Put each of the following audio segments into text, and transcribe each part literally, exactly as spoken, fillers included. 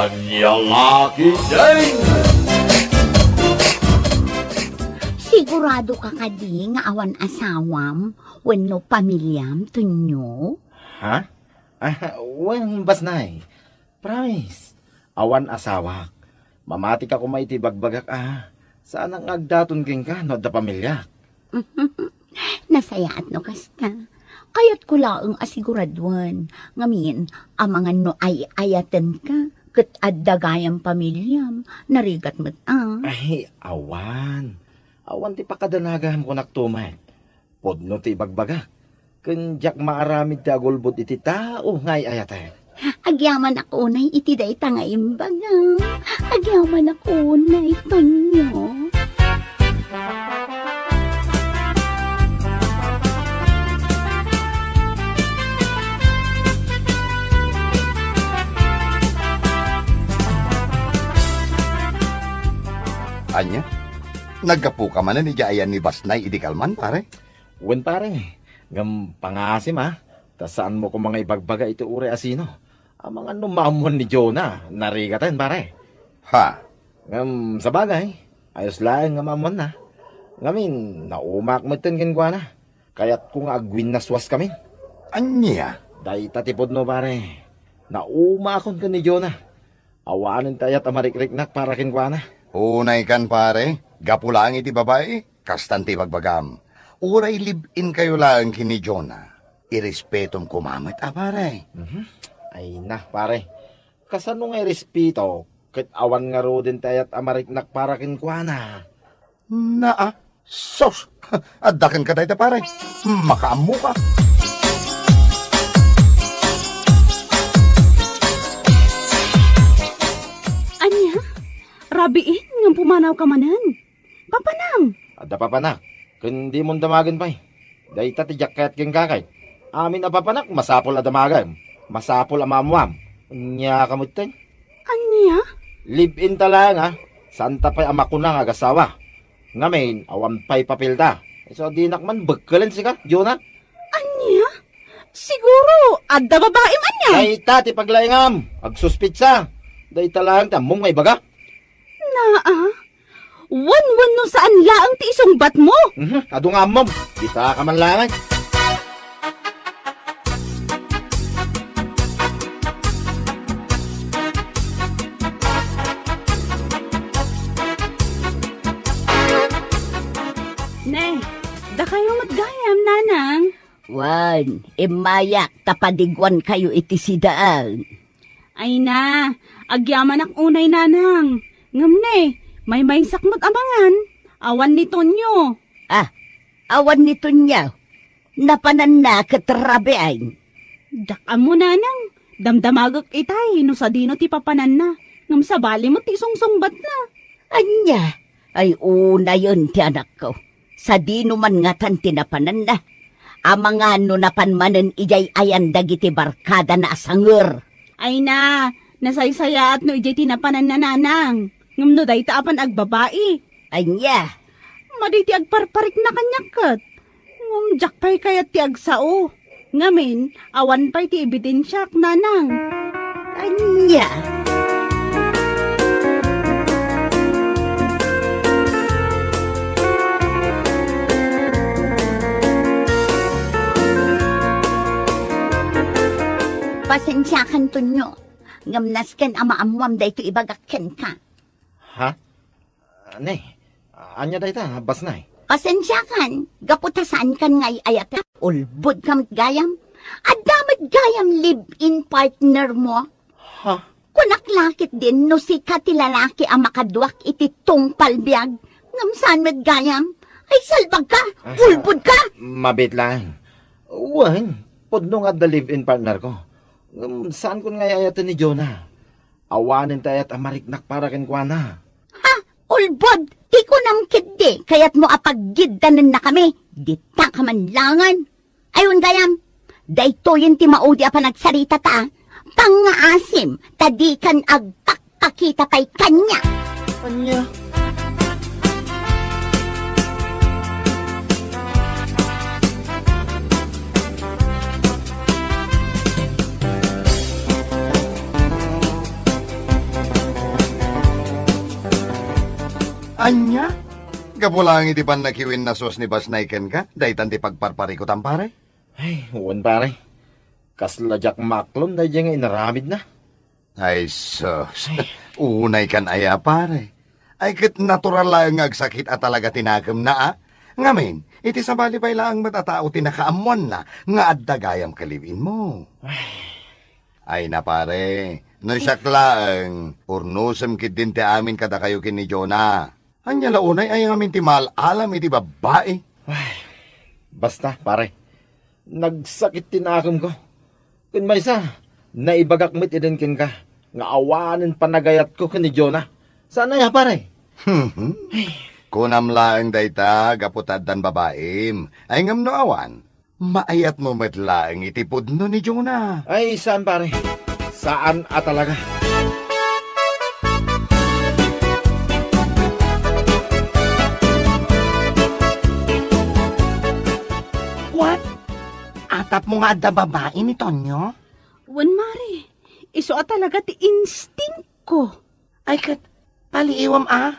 Ania nga ketdin? Sigurado ka kadi nga awan asawam wenno pamiliam, Tonyo? Ha? Ah, wen, Basnay. Promise. Awan asawak. Mamatika koma iti bagbagak a saanak nga agdaton kenka no adda pamiliak. Nasayaat no kasta. Kayatko laeng a siguraduen. Ngamin, amangan no ay-ayatenka, ket adda gayam pamiliam, narigat met a. Ay, awan. Awan ti pakadanagam, kunak tumet. Pudno ti ibagbagak. Ken diak maaramid ti agulbod iti tao nga ay-ayatek. Agyamanak unay iti dayta nga imbagam. Agyamanak unay, Tonyo. Ania? Naggapuka manen idiay ayan ni Basnay idi kalman, pare? Wen, pare. Ngem pangaasim, a, ta saanmo koma nga ibagbaga iti uray a sino. Amangan no maammuan ni Jonah, narigaten, pare. Ha? Ngem sabagay, ayos laeng nga maammuanna. Ngamin, naumaak metten kenkuana. Kayatko nga agwinnaswaskamin. Ania? Dayta ti pudno, pare. Naumaakon ken ni Jonah. Awanen ti ayat a marikriknak para kenkuana. Unaykan, pare, gapu laeng iti babai, kastan ti ibagbagam. Uray live-in kayo laeng ken ni Jonah, irespetom koma met a, pare. Mhm. Ay na, pare. Kasano nga irespeto ket awan ngaruden ti ayat a mariknak para kenkuana? Naa, sus! Adda kenka dayta, pare. Makaammoka. Ania? Rabiin ngem pumanawka manen? Papanang! Adda papanak, ken dimon damagen pay. Dayta ti diak kayat kenka, ket amin a papanak, masapul a damagem, masapul a maammuam. Ania ka metten? Ania? Live-in ta laeng, a. Saanta pay a makuna nga agasawa. Ngamin, awan pay papelda. Isu a dinak man bekkelen sika, Jonah. Ania? Siguro, adda babaim ania? Dayta ti paglaingam. Agsuspitsa. Dayta laeng ti ammom nga ibaga. Naa, wen wenno saan laeng ti isungbatmo? Mhm, adu nga ammom. Kita ka man laeng. Ne, dakayo met gayam, nanang. Wen, immayak ta padiguankayo iti sidaen. Ay na, agyamanak unay, nanang. Ngem ne, maymaysak met a mangan. Awan ni Tonyo. Ah, awan ni Tonyo. Napananna ket rabiin. Diak ammo, nanang. Damdamagek itay no sadino ti papananna. Ngem sabali met ti sungsungbatna. Ania? Ay, unayen ti anakko. Sadino man ngatan ti napananna? Amangan no napan manen idiay ayan dagiti barkadana a sanger. Ay na, nasaysayaat no idiay ti napananna, nanang. Ngem no dayta a pannagbabai. Ania? Madi ti agparparikna kaniak ket. Ngem diak pay kayat ti agsao. Ngamin, awan pay ti ebidensiak, nanang. Ania? Pasensiakan, Tonyo. Ngem nasken a maammuam daytoy ibagak kenka. Ha? Ne, ania dayta, Basnay? Pasensiakan, gapu ta saankan nga ay-ayaten. Ulbodka met gayam. Adda met gayam live-in partner mo. Ha? Kunak la ketdin no sika ti lalaki a makaduak iti tungpal biag. Ngem saan met gayam. Ay, salbagka! Aha. Ulbodka! Mabiit laeng. Wen, pudno nga adda live-in partner ko. Ngem saankon nga ay-ayaten ni Jonah. Awanen ti ayat a mariknak para kenkuana. Ha? Ulbod! Ti kunam ketdi, kayatmo a paggiddanennakami? Dita ka man laengen. Ay, wen gayam, daytoyen ti maudi a panagsaritata. Pangngaasim, ta dikan agpakpakita pay kaniak. Ania? Ania? Gapu laeng iti pannakiwinnasos ni Basnay kenka, daytan ti pagparparikutam, pare? Ay, wen, pare. Kasla diak maaklon daydiay nga inaramidna. Ay, sus. Ay. Unay kan aya, pare. Ay, ket natural laeng nga agsakit a talaga ti nakemna, a? Ngamin, iti sabali pay laeng met a tao ti nakaammoanna nga adda gayam ka live-in mo. Ay. Ay na, pare, no siak laeng, urnosem ketdin ti amin kadakayo ken ni Jonah. Ania la unay ay ngamin ti maal-alam iti babbai? Ay, basta, pare. Nagsakit ti nakemko. Ken maysa, naibagak met idin kenka nga awanen panagayatko ken ni Jonah. Saan aya, pare? Kunam laeng dayta gapu ta addan babaim. Ay ngem no awan, maayatmo met laeng iti pudno ni Jonah. Ay, saan, pare. Saan a talaga. What? Atapmo nga adda babai ni Tonyo? Wen, mare. Isu a talaga ti instinct ko. Ay, ket, paliiwam a?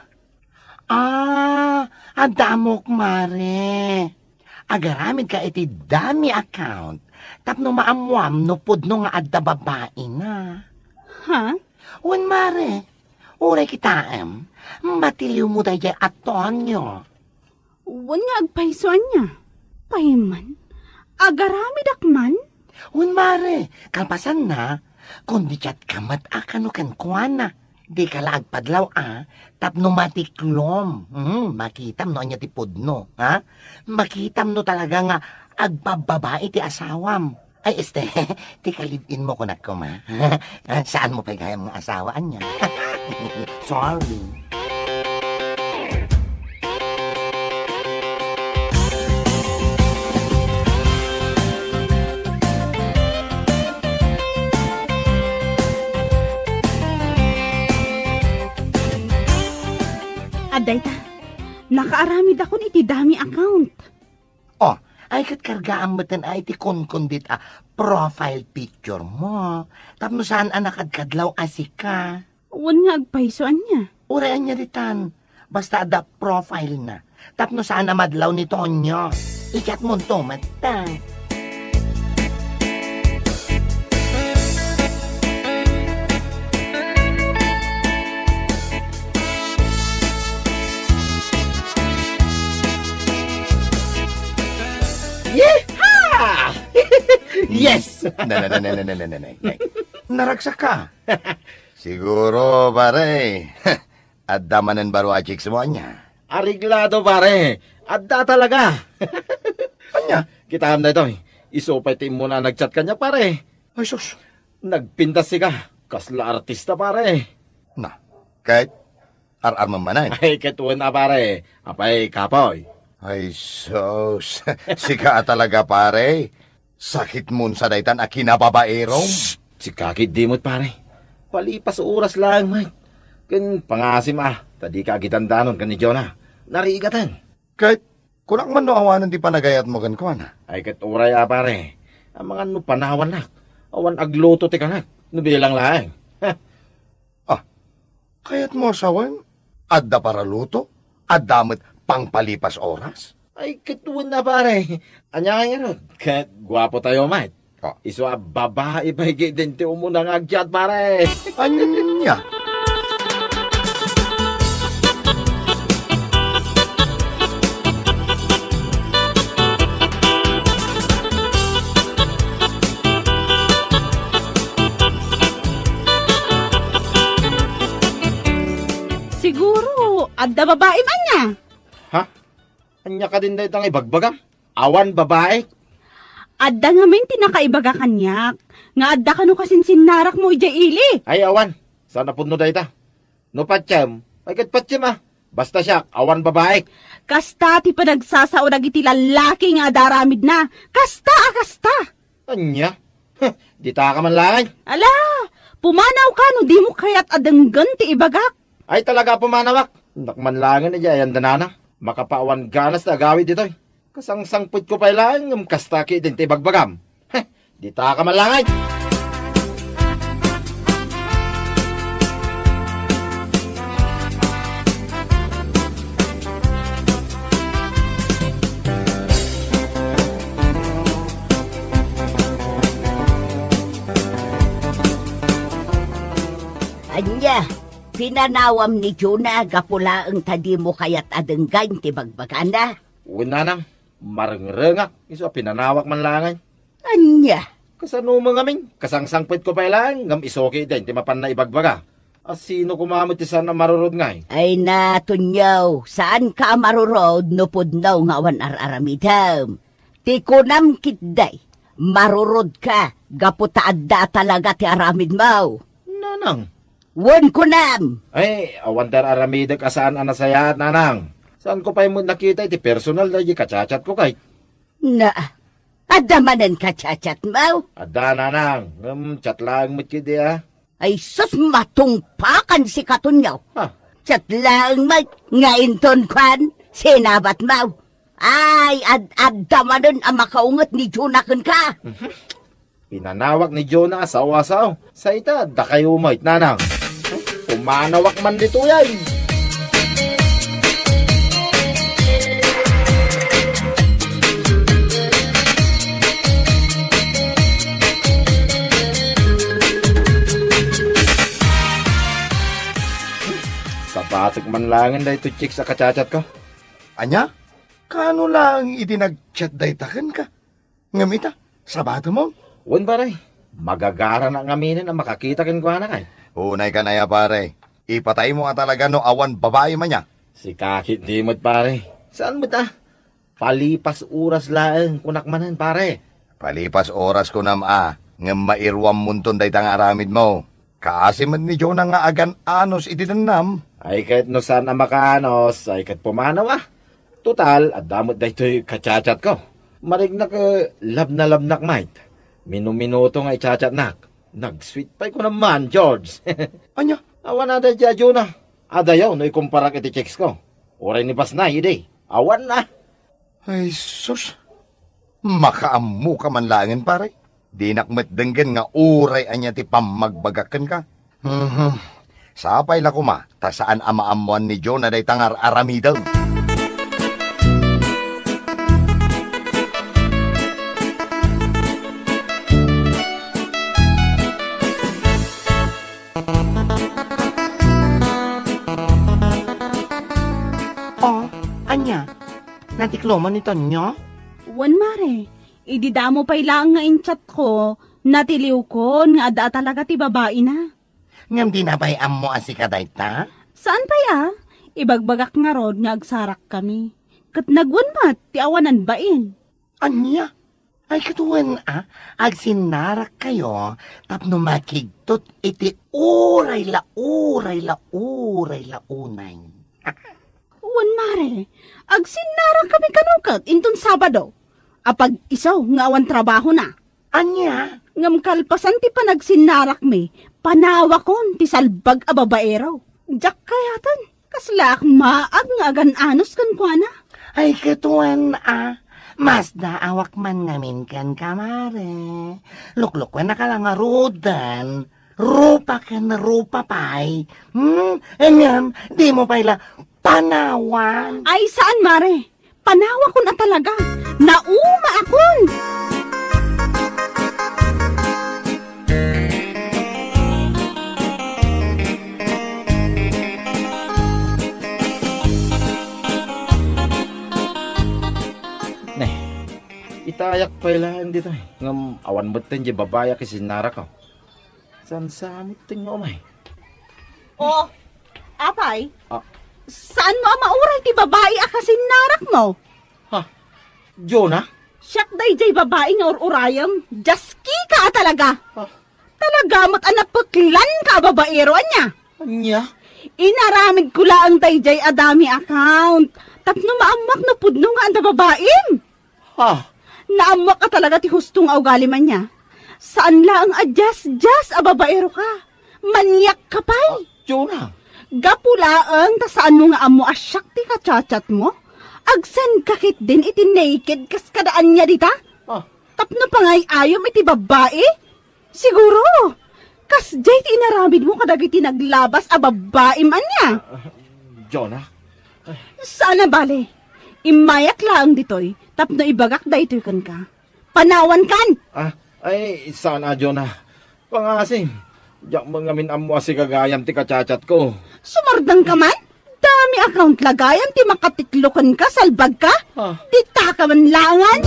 Ah, adda ammok, mare. Agaramidka iti dummy account tapno maammuam no pudno nga adda babaina. Ha? Wen, mare. Uray kitaem, matiliwmo daydiay a Tonyo. Wen nga agpayso ania? Payman? Agaramidak man? Wen, mare, kalpasanna, kundi chat ka met a kano kenkuana. Dika la agpadlaw a, tapno matiklom. Hmm, makitam no ania ti pudno, ha? Makitam no talaga nga agbabbabai ti asawam. Ay, este, ti ka-live-in mo kunak koma. Ah, saan mo pay gayam nga asawa, ania? Sorry. Adda ita, nakaaramidakon iti dummy account. Oh, ay ket kargaam metten a iti kunkundit a profile picture mo. Tapno saan a nakadkadlaw a sika. Wen nga agpayso ania? Uray ania ditan. Basta adda profile na. Tapno saan a madlaw ni Tonyo. I-chat mo to, metten. Yeehaw! Yes! Na, na, na. Naragsak ka. Siguro, pare. Adda manen baro a chicks mo, ania? Areglado, pare. Adda talaga. Ania? Kitaem daytoy. Isu pay ti immuna a nag-chat kaniak, pare. Ay, sus. Nagpintas sika. Kasla artista, pare. Na, ket ar-armem manen. Ay, ket wen a, pare. Apay, kapoy. Ay, sus. Sika a talaga, pare. Sakit mo sa daytan a kinababaerom. Shh! Sika ketdi met, pare. Palipas oras laeng met. Ken pangasim a, ta dika agidandanon ken ni Jonah. Narigaten. Ket kunak man no awanen ti panagayat mo kenkuana. Ay, ket uray a, pare. Amangan no panawannak. Awan agluto ti kanak. No bilang laeng. Ah, kayat mo a sawen? Adda paraluto? Adda met pangpalipas oras? Ay, ket wen a, pare. Ania ngay ngarud? Ket guapo tayo met. Oh. Isu a babai pay ketdin ti umuna nga ag-chat, pare. Ania? Siguro, adda babaim ania? Ha? Ania kadin dayta nga ibagbagam? Awan babai? Adda ngamin ti nakaibaga kaniak, nga adda kano kasinsinnarak mo idiay ili. Ay, awan. Saan a pudno dayta? No patiem, ay ket patiem a. Basta siak, awan babai. Kasta ti panagsasao dagiti lallaki nga adaramidna. Kasta a kasta. Ania? Huh, ditaka man laeng. Ala, pumanaw ka no dimo kayat a denggen ti ibagak. Ay, talaga a pumanawak. Nak man laengen idiay ayandanana. Makapawan ganas ti agawid ditoy. Kasangsangpetko pay laeng ngem kasta ketdin ti ibagbagam. Heh, ditaka man laeng. Ania, pinanawam ni Jonah gapu laeng ta dimo kayat a denggaen ti bagbagana? Wen, nanang, marengrengak, isu a pinanawak man laengen. Ania? Kasano met ngamin? Kasangsangpetko pay laeng, ngem isu ketdin ti mapanna ibagbaga. A sino koma met ti saan a marurod ngay? Ay na, Tonyo, saanka a marurod no pudno nga awan ar-aramidem. Ti kunam ketdi, marurodka gapu ta adda a talaga ti aramidmo. Nanang. Wen, kunam. Ay, awan ti ar-aramidek a saan a nasayaat, nanang. Saanko pay met nakita iti personal daydi ka-chat-chatko, kay. Na, adda manen ka-chat-chatmo? Adda, nanang. Ngem chat laeng met ketdi, a. Ay sus, matungpakan sika, Tonyo. Ha? Chat laeng met nga inton kuan, sinabatmo. Ay, ad-, adda manen a makaunget ni Jonah kenka. Mhm. Pinanawak ni Jonah a sao a sao. Sa ita, adda kayo met, nanang. Pumanawak man ditoy, ay. Sabatek man laengen daytoy chicks a ka-chat-chatko. Ania? Kaano laeng iti nag-chat dayta kenka? Ngem ita, sabatemon? Wen, pare. Magagaranak ngaminen a makakita kenkuana, kay. Unay kan aya, pare. Ipataymo a talaga no awan babaim ania. Sika ketdi met, pare. Saan met a? Palipas oras laeng, kunak manen, pare. Palipas oras kunam a, ngem mairuammonton dayta nga aramidmo. Kaasi met ni Jonah nga agan-anos iti dennam. Ay ket no saan a makaanos, ay ket pumanaw a. Total, adda met daytoy ka-chat-chatko. Marignak, eh, labnalabnak met. Minuminuto nga i-chat-chatnak. Nag-sweet pay kunam man, George. Ania? Awan a daydi a Jonah. Adayo no ikumparak iti chicks ko. Uray ni Basnay idi. Awan na. Ay, sus. Makaammoka man laengen, pare. Dinak met denggen nga uray ania ti pammagbagak kenka. Mhm. Sapay la koma, ta saan a maammoan ni Jonah dayta nga ar-aramidem. Oh, ania? Natikloman ni Tonyo? Wen, mare. Idi damo pay laeng nga in-chatko, natiliwkon nga adda a talaga ti babaina. Ngem dina pay ammo a sika dayta? Saan pay a? Ibagbagak ngarud nga agsarakkami. Ket nagwen met ti awanan bain. Ania? Ay, ket wen a, agsinnarakkayo tapno makigtot iti uray la, uray la, uray la unay. Wen, mare, agsinnarakkami kano ket inton Sabado. Apag-isu nga awan trabahona. Ania? Ngem kalpasan ti panagsinnarakmi, panawakon ti salbag a babaero. Diak kayaten, kaslaak maag nga agan-anos kenkuana. Ay, ket wen a, masdaawak man ngamin kenka, mare. Luklukuennaka la ngaruden. Rupa ken rupa pay. Hmm? Ngem, dimo pay la panawan. Ay, saan, mare? Panawakon a talaga. Naumaakon! Ne, itayak pay laeng ditoy. Ngem awan metten diay babai a kisinnarakko. Saan sa met nga umay? Oh, apay? Ah. Saan mo a mauray ti babai a kasinnarakmo? Ha? Jonah? Siak daydiay babai nga ur-urayem. Diaskika a talaga. Ah. Talaga met a napeklanka a babaero, ania? Ania? Inaramidko laeng daydiay a dummy account tapno maammoak no pudno nga adda babaim. Ha? Naammoak a talaga ti husto nga ugalim ania. Saan laeng a diasdias a babaero ka. Maniak ka pay. Ah, Jonah. Gapu laeng ta saanmo nga ammo a siak ti ka-chat-chatmo, agsenka ketdin iti naked kas kada ania dita. Ah. Tapno pangay-ayom iti babbai. Siguro, kasdiay ti inaramidmo kadagiti naglabas a babbaim ania? Ah, Jonah? Saan a bale. Immayak laeng ditoy tapno ibagak daytoy kenka. Panawankan! Ah, ay, saan a, Jonah? Pangasim, Diak man ngamin ammo a sika gayam ti kachatchatko. Sumardengka man? Dami account la gayam ti makatiklo kenka, salbagka? Ah. Dita ka man langan?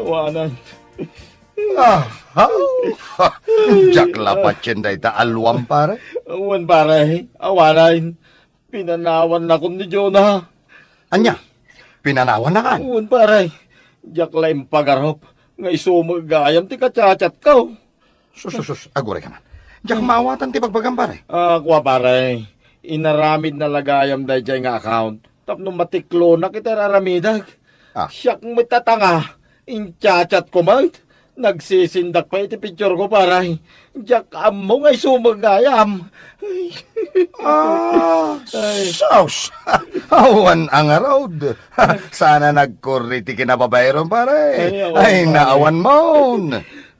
Awanan. Ah, ha? Diak la patien dayta alluam, pare. Wen, pare. Awanan. Pinanawannakon ni Jonah. Ania? Pinanawannakan? Wen, pare. Diak la impagarup nga isu met gayam ti kachatchatko. Sus, sus, sus. Agurayka man. Diak maawatan ti bagbagam, pare. Ah, kua, pare. Inaramidna la gayam daydiay nga account tapno matiklonak iti ar-aramidek. Ah. Siak met a tanga, inchatchatko met. Nagsisindak pay iti pictureko, pare. Diak ammo nga isu met gayam. Ay. Ah, ay. Sus! Awan a ngarud. Saan a nagkurri ti kinababaerom, pare. Ay, awan, pare. Ay, naawan mon.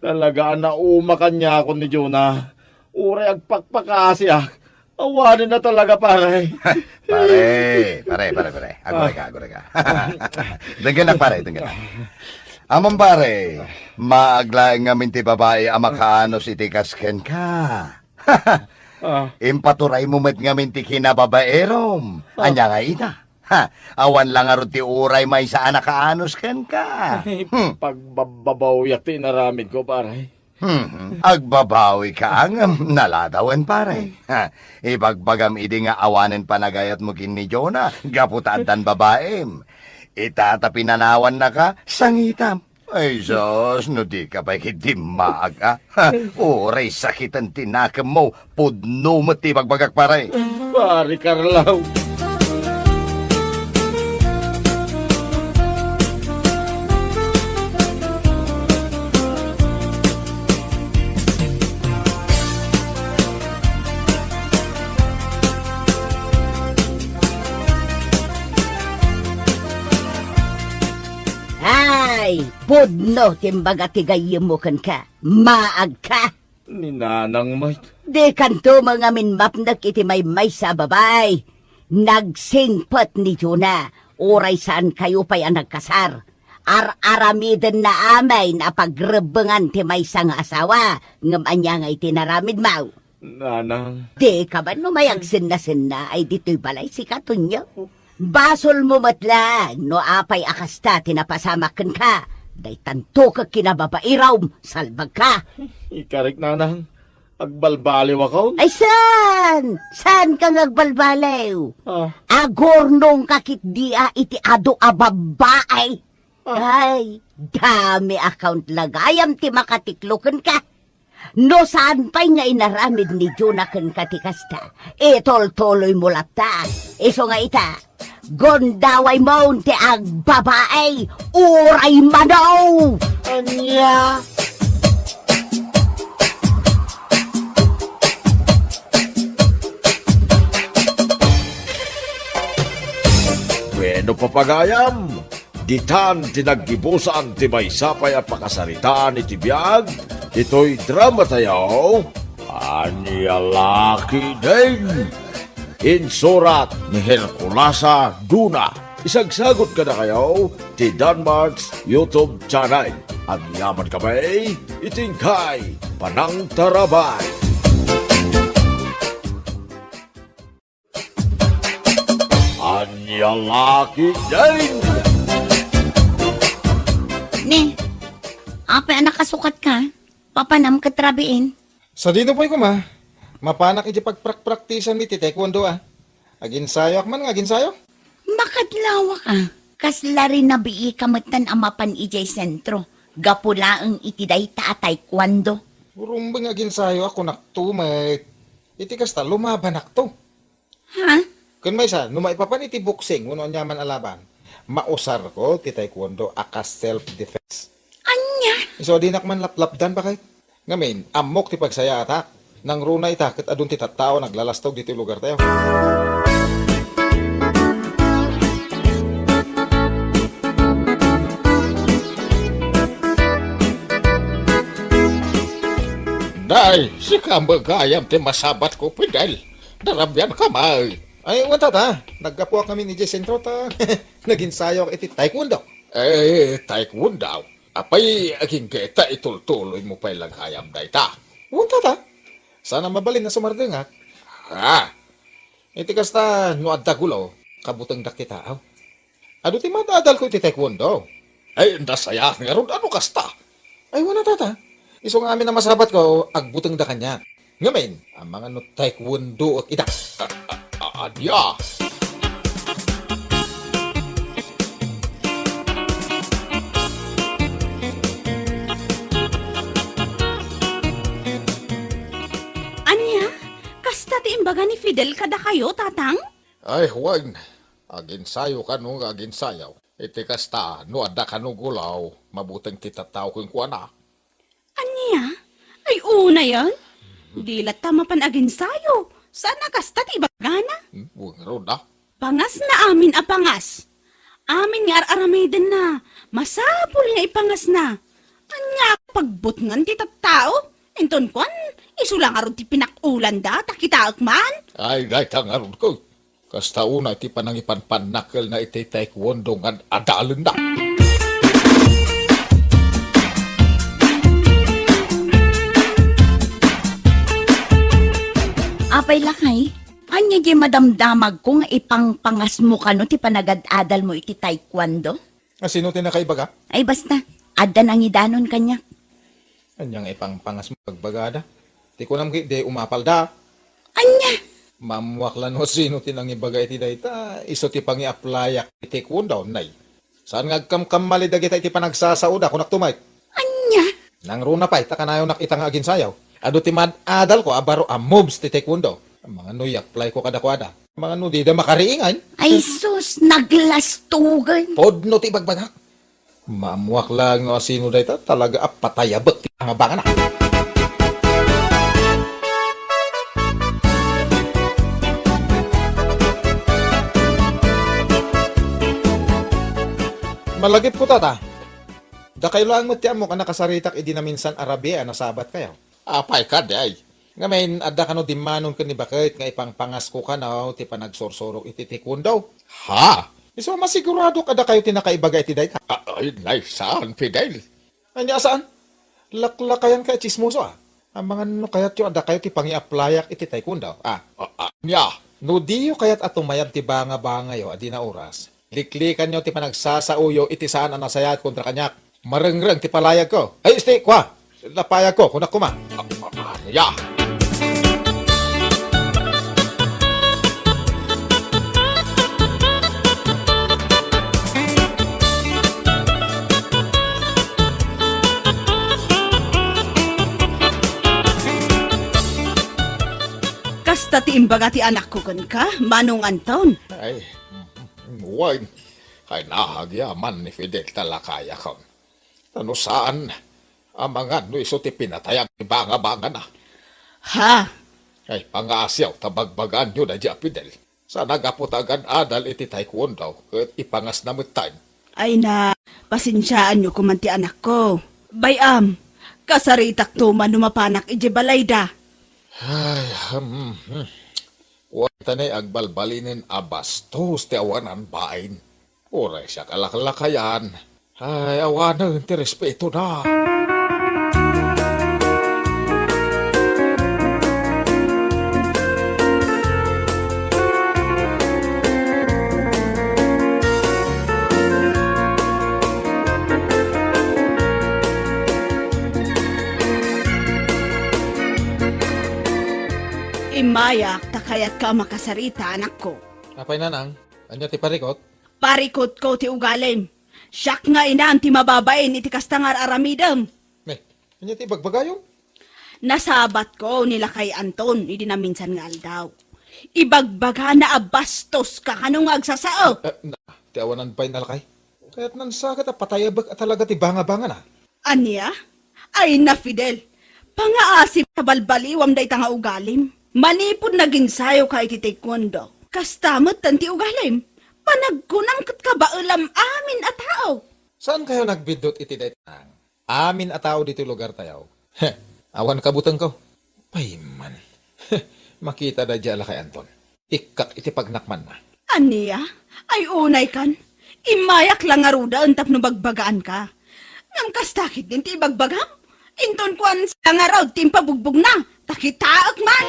Talaga a nauma kaniakon ni Jonah. Uray agpakpakaasiak. Awanenna talaga, pare. Pare, pare, pare, pare. Agurayka, agurayka. Denggenak, pare, denggenak. Ammom, pare, maag laeng ngamin ti babai a makaanus iti kas kenka. Ah. Impaturaymo met ngamin ti kinababaerom. Ah. Ania nga ita? Ha, awan la ngarud ti uray maysa a nakaanus kenka. Hmm. Pagbabbabawiak ti inaramidko, pare. Hmm, agbabawika ngem naladawen, pare. Ha, ibagbagam idi nga awanen panagayatmo ken ni Jonah gapu ta addan babaim. Ita ta pinanawannaka, sangitam. Ay, sus, no dika pay ket dimmaag, a. Ha, uray sakiten ti nakemmo, pudno met ti ibagbagak, pare. Pare Carlo. Ay, pudno ti imbaga ti gayyemmo kenka. Maagka. Ni nanang met. Dikanto met ngamin mapnek iti maymaysa a babai. Nagsingpet ni Jonah, uray saankayo pay a nagkasar. Ar-aramidenna amin a pagrebbengan ti maysa nga asawa, ngem ania nga iti naramidmo? Nanang. Dika man no mayagsennasenna ay ditoy balay, sika, Tonyo? Basolmo met laeng no apay a kasta ti napasamak kenka. Daytanto ket kinababaerom, salbagka. Ikarik, nanang, agbalbaliwakon. Ay, saan? Saanka nga agbalbaliw? Ah. Agurnongka ketdi a iti adu a babbai. Ah. Ay, dami account la gayam ti makatiklo kenka. No saan pay nga inaramid ni Jonah kenka ti kasta, itultuloymo latta. Isu nga ita, gundawaymo ti agbabai, uray mano! Ania? Bueno, papagayam, ditan ti naggibusan ti maysa pay a pakasaritaan iti biag ditoy dramatayo, Ania la ketdin. Insurat ni Herculasa Duna. Isagsagut kadakayo ti Danmart's YouTube channel. Agyaman kami iti inkay panangtarabay. Ania la ketdin. Ni, apay a nakasukatka? Papanam ket rabiin? Sadino pay koma, mapanak iti pagprakpraktisanmi ti taekwondo a. Aginsayoak man nga aginsayo. Makadlawak a. Kasla rinabiika metten a mapan idiay sentro, gapu laeng iti dayta a taekwondo. Rumbeng nga aginsayoak, kunakto met. Iti kasta, lumabanakto. Ha? Ken maysa, no maipapan iti boxing wenno aniaman a laban, mausarko ti taekwondo a kas self-defense. Ania? Isu a dinak man laplapdan, baket. Ngamin, ammok ti pagsayaatak. Nangruna ita ket adun ti tattao a naglalastog ditoy lugartayo. Nay, sika met gayam ti masabatko, Fidel. Narabianka met. Ay, wen, tata. Naggapuak ngamin idiay sentro ta naginsayok iti taekwondo. Eh, taekwondo? Apay, agingga ta itultuloymo pay la gayam dayta? Wen, tata. Saan a mabalin a sumardengak. Ah, iti kasta, no adda gulo, kabutengdak ti tao. Adu ti maad-adalko iti taekwondo. Ay, nasayaat ngarud no kasta. Ay, wen a, tata. Isu nga amin a masabatko, agbutengda kaniak. Ngamin, amangan no taekwondoek ida. A, a, a, ania? Ania? Kasta ti imbaga ni Fidel kadakayo, Tatang? Ay, wen. Aginsayo kano nga aginsayo. Iti kasta, no adda kano gulo, mabuteng ti tattao kenkuana. Ania? Ay, unayen? Di latta mapan aginsayo. Saan a kasta ti ibagana? Hmm, wen ngarud a. Pangasna amin a pangas. Amin nga ar-aramidenna, masapul nga ipangasna. Ania a pagbutngan ti tattao? Inton kuan, isu la ngarud ti pinak-ulanda, ta kitaek man. Ay, dayta ngarud ket. Kasta unay ti panangipanpannakelna iti taekwondo nga ad-adalenda. Apay, lakay? Ania diay madamdamagko nga ipangpangasmo kano ti panagad-adalmo iti taekwondo? A, sino ti nakaibaga? Ay, basta. Adda nangidanon kaniak. Ania nga ipangpangasmo, bagbagada? Ti kunam ketdi, umapalda. Ania? Maammuak la no sino ti nangibaga iti dayta, isu ti pangiaplayak iti taekwondo, nay. Saan nga agkamkamali dagita iti panagsasaoda, kunak tumek. Ania? Nangruna pay, ta kanayonnak ita nga aginsayo. Adu ti maad-adalko a baro a moves ti taekwondo. Amangan no i-apply ko kadakuada. Amangan no dida makariingan. Ay sus, naglastugan. Pudno ti ibagbagak. Maammuak laeng no asino dayta, talaga a patayabek ti bangabangana. Malagipko, tata. Dakayo laeng met ti ammok a nakasaritak idi naminsan a rabii a nasabatkayo. Apay kadi ay? Ngamin, adda kano dimmanon ken ni baket nga ipangpangasko kano ti panagsursurok iti taekwondo? Ha? Isu a masiguradok a dakayo ti nakaibaga iti dayta. A-, ay, nay, saan, Fidel? Ania a saan? Laklakayan kay a tsismoso a. Amangan no kayatyo a dakayo ti pangiaplayak iti taekwondo, a. A-, ania? No diyo kayat a tumayab ti bangabangayo a di naoras, liklikanyo ti panagsasaoyo iti saan a nasayaat kontra kaniak. Marengreng ti palayagko. Ay, isti, kua! Lapayagko, kunak koma. Ya! Kasta ti imbaga ti anakko kenka, Manong Anton. Ay, wen. Ay, naagyaman ni Fidel ta lakayakon. Ta no saan, amangan no isu ti pinatayag ti bangabangana. Ha? Ay, pangaasiaw ta bagbagaanyo daydi a Fidel. Saan a gapu ta agad-adal iti taekwondo ket ipangasna metten. Ay na, pasensiaanyo koman ti anakko. Bay-am, kasaritakto man no mapanak idiay balayda. Ay, hmm, hmm. Wen ta nay agbalbalinen a bastos ti awanan bain. Uray siak a laklakayan. Ay, awanen ti respetona. Immayak ta kayatka a makasarita, anakko. Apay, nanang, ania ti parikut? Parikutko ti ugalim. Siak nga inam ti mababain iti kasta nga ar-aramidem. Ne, ania ti ibagbagayo? Nasabatko ni Lakay Anton idi naminsan nga aldaw. Ibagbagana a bastoska kano nga agsasao. Eh, na, ti awanan pay na, lakay. Kayatnan sa ket a patayabek a talaga ti bangabangana. Ania? Ay na, Fidel, pangaasim ta balbaliwam dayta nga ugalim. Manipud naginsayoka iti taekwondo, kasta metten ti ugalim. Panagkunam ket kabaelam amin a tao. Saankayo nagbiddut iti dayta? Amin a tao ditoy lugartayo. Heh, Awan kabutengko. Pay man. Makita daydiay a lakay Anton. Ikkak iti pagnakmanna. Ania? Ay unaykan. Immayak la ngaruden tapno bagbagaanka. Ngem kasta ketdin ti ibagbagam. Inton kuan sa ngarud ti impabugbogna. Ta kitaek man.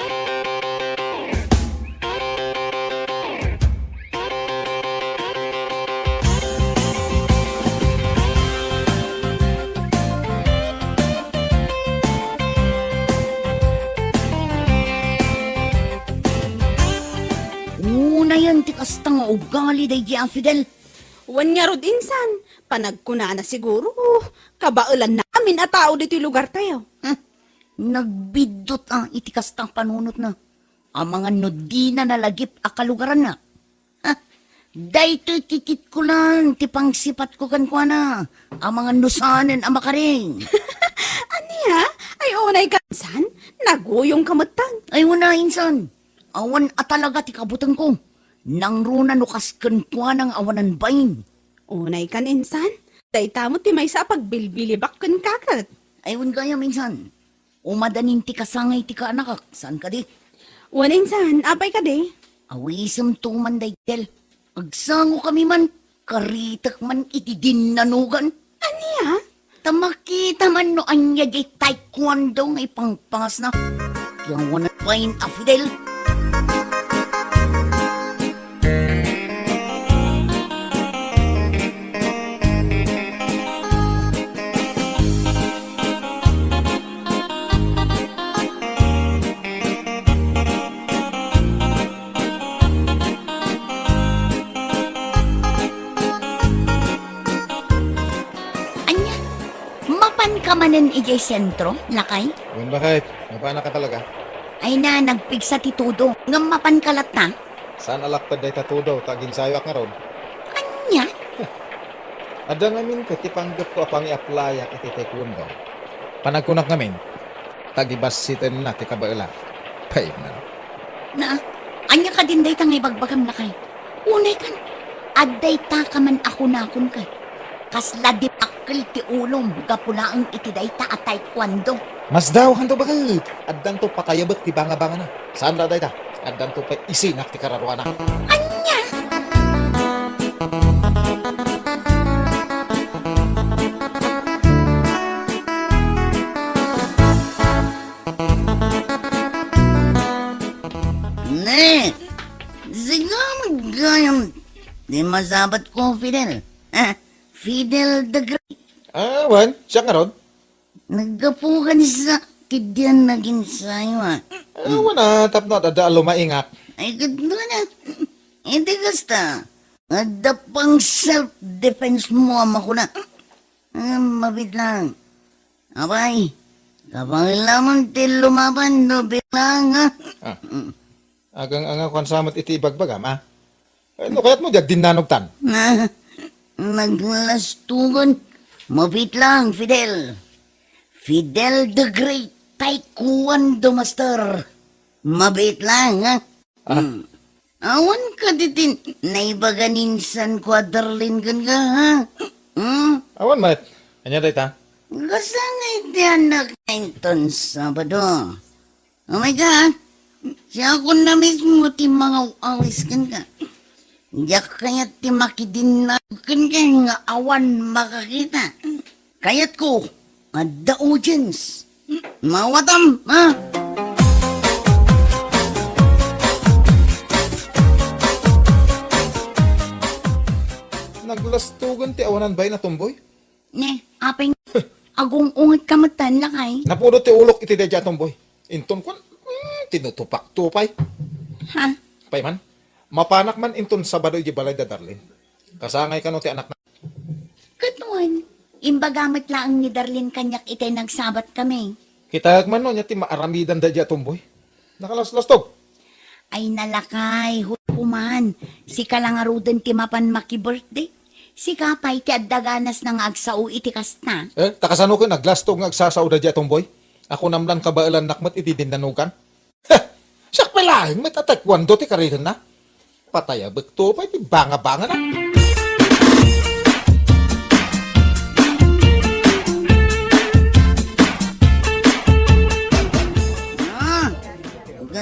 Unayen ti kasta nga ugali daydiay a Fidel. Wen ngarud insan, panagkunana siguro, kabaelanna amin a tao ditoy lugartayo. Hmm. Nagbiddut a iti kasta a panunotna. Amangan no dina nalagip a kalugaranna. Ha? Daytoy kikitko laeng ti pangsipatko kenkuana. Amangan no saanen a makaring. Ania? Ay unaykan insan? Naguyongka metten. Ay una insan. Awan a talaga ti kabutengko. Nangruna no kas kenkuana nga awanan bain. Unaykan insan. Dayta met ti maysa a pagbilbilibak kenka ket. Ay wen gayam insan. Umadanin ti kasangay ti kaanakak, saan kadi? Wen insan, apay kadi? Awisemto man daydiay. Agsangokami man, karitek man iti dinnanugan. Ania? Ta makita man no ania diay taekwondo nga ipangpangasna. Ti awanan bain a Fidel. Ania? Mapanka manen idiay sentro, lakay? Wen, baket. Mapanakka talaga? Ay na, nagpigsa ti tudo. Ngem mapanka latta? Saan a lapped dayta tudo, ta aginsayoak ngarud. Ania? Adda ngamin ket ti panggepko a pangiaplayak iti taekwondo. Panagkunak ngamin, ta gibassitenna ti kabaela. Pay man. Na, ania kadin dayta nga ibagbagam, lakay? Unaykan, adda dayta ka man a kunakon ket. Kasla di pakkel ti ulom gapu laeng iti dayta a taekwondo. Masdaokanto, baket. Addanto patayabek ti bangabangana. Saan la dayta? Addanto pay isinak ti kararuana. Ania? Ne, sika met gayam ti masabatko, Fidel. Ha? Fidel the Great. Ah, wen, siak ngarud. Naggapu kadi sa ketdiay a naginsayo, a. Ah, wen a, tapno adda a lumaingak. Ay, ket wen a. Iti kasta, adda pang self-defense mo a makuna. Ah, mabiit lang. Apay, kabaelam ti lumaban no bilang, ha? Ah. Mm. Agang-angakoan sa met iti ibagbagam, a? Eh, no kayatmo, di agdinnanogtan. Na, naglastugan. Mabiit lang, Fidel. Fidel the Great, Taekwondo Master. Mabiit lang, ha? Ah. Hmm. Awan kadi ti naibaga ni insan ko a Darlene kenka, ha? Hmm? Awan met. Ania dayta? Kasangay ti anak inton Sabado. Oh my God! Siakon na mismo ti mangaw-awis kenka. Diak kayat ti makidinnag kenka nga awan makakita. Kayatko, adda audience. Mawatam, ha? Naglastugan ti awanan bain a tomboy? Ne, apay, agung-ungetka metten, lakay. Napudot ti ulok iti daydiay a tomboy. Inton kuan, mm, tinutupak to pay. Ha? Pay man, mapanak man inton Sabado iti balay da Darlene. Kasangay kano ti anakna. Ket wen, imbaga met laeng ni Darlene kaniak itay nagsabatkami. Kitaek man no ania ti maaramidan daydiay a tomboy. Nakalaslastog. Ay, nalakay, hukom man. Sika la ngaruden ti mapan maki-birthday. Sika pay ti adda ganasna nga agsao iti kasta. Eh, ta kasano ket naglastog nga agsasao daydiay a tomboy? Akunam lan kabaelannak met iti dinnanugan. Heh! Siak pay laeng met a taekwondo ti karirenna. Patayabek to pay ti bangabangana.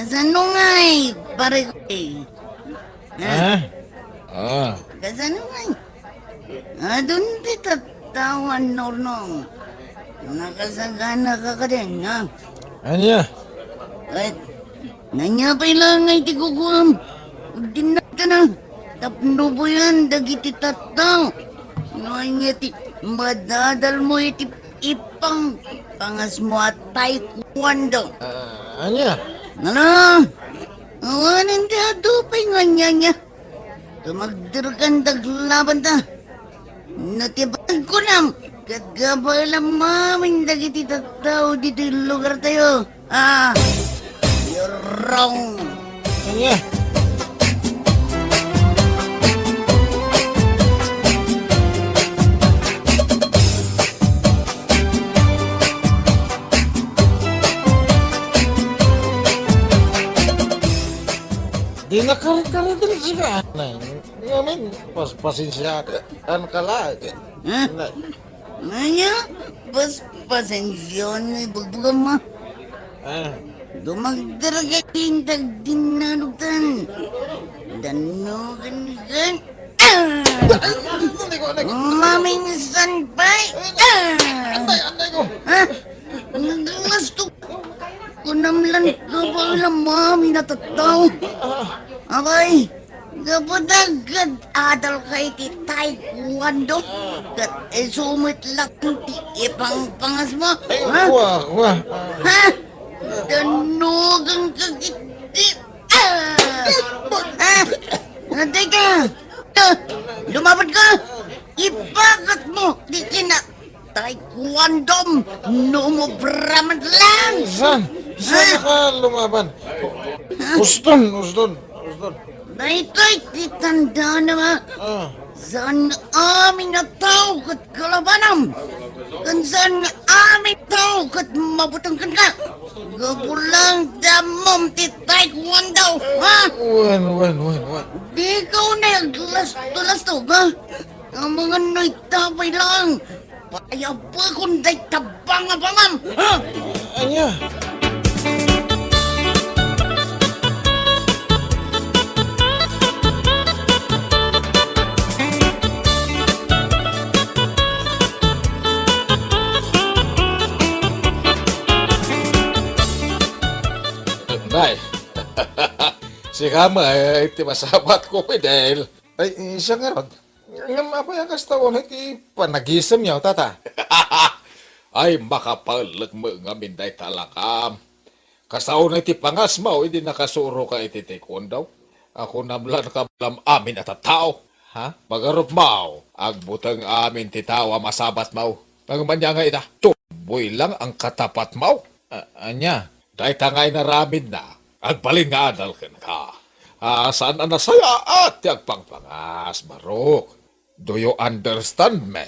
Kasano ngay, pare ko, eh? Ha? Ah. Kasano ngay? Adun ti tattaoan, Nurnong. Nakasagana ka kadin, ha? Ania? Ay, ania pay lang ngay ti kukuam? Agdinnad ka na. Tapno buyan dagiti tattao. No ania ti madadalmo iti ipangpangasmo a taekwondo. Ah, ania? Ano? Awanen ti adu pay nga ania-ania. Tumagderkan daglabanta. No ti bagkunam, ket gabaelam amin dagiti tattao ditoy lugartayo. Ah, you're wrong. Ania? Di nakarkar iti sika. Ngamin, pas-, pasensiakan ka la. Ha? Na- Ania? Pas-, pasensiakan nga ibagbagam, ha? Ah. Dumagdara ka din dagdin nalugtan. Dano kan kan. Ah! Anday ko, anday ko. Maminsan pay. Ah! Anday, anday ko. Ha? Naglastok. Kunam lang ka ba lang, mami, natattaw? Abay, kapadag ket adal ka iti taekwondo. Ket isu met laeng ti ipangpangasmo. Ay, ha? Wa, wa. Ha? Danugan ka iti. Ah! Ha? Atay ka. Ah! Lumaban ka! Ipakat mo! Di kina Taekwondo, no mobra man lang! Saan? Saan ka lumaban? Uston, uston, uston. Daytoy ti tandaan nga. Ah. Saan nga amin a tao ket kalabanam? Ken saan nga amin tao ket mabuteng kenka? Gapu lang ti ammom ti taekwondo, ha? Wen, wen, wen, wen. Dika unay aglasto-lastog, ha? Amangan no ita pay lang. Payabakon dayta bangabangam, ha? Ania? Nay, sika met ti masabatko, Fidel. Ay, siak ngarud. Ngem apay a kasta unay ti panagisemyo, tata? Ay, makapellek met ngamin dayta lakam. Kasta unay ti pangasmo idi nakasuroka iti taekwondo. Kunam lang ka bala amin a tattao. Ha? Magarupmo, agbuteng amin ti tao a masabatmo. Ngem ania nga ita, tumboy lang ang katapatmo. A-, ania? Dayta nga inaramidna, agbalin nga adal kenka. Ah, saan a nasayaat ti agpangpangas, Barok. Do you understand me?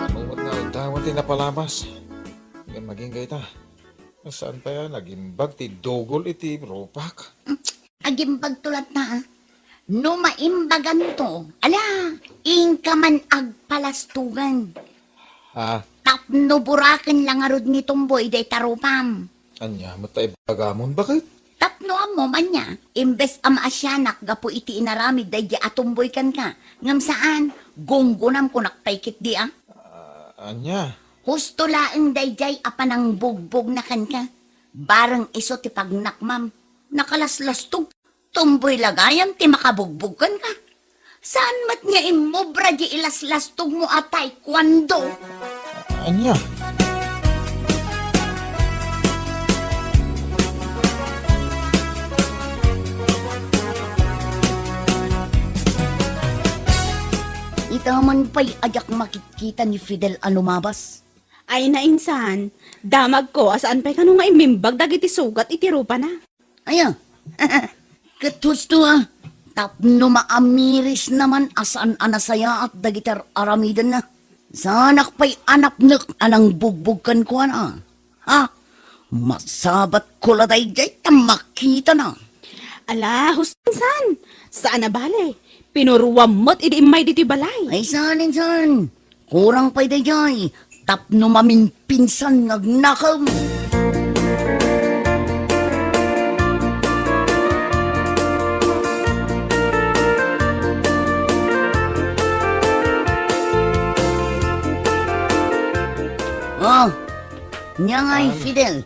Ano met nga aldawan ti napalabas? Ngem agingga ita. Saan pay a nagimbag ti dugol iti rupak? Agimbagto latta, a. No maimbaganto, ala, inka man agpalastogan. Ha? Tapno buraken la ngarud ni Tumboy dayta rupam. Ania met ta ibagamon, baket? Tapno ammom ania, imbes a maasianak gapu iti inaramid daydi a Tumboy kenka, ngem saan, gunggonamkonak pay ketdi, a. Ah, ania? Husto laeng daydiay a panangbugbogna kenka. Bareng isu ti pagnakmam. Nakalaslastog. Tumboy la gayam ti makabugbog kenka. Saan met nga immobra di ilaslastogmo a taekwondo? Ania? Ita man pay a diak makitkita ni Fidel a lumabas. Ay, nainsan, damagko a saan pay kano nga immimbag dagiti sugat iti rupana. Aya, ket husto a, tapno maamirisna man a saan a nasayaat dagiti ar-aramidenna. Saanak pay a napnek a nangbugbog kenkuana. Ha? Masabatko la daydiay ta makitana. Ala, husto insan, saan a bale, Pinuruam met idi immay ditoy balay. Ay, saan, insan? Kurang pay daydiay tapno maminpinsan nga agnakem. Oh, ania ngay, Fidel.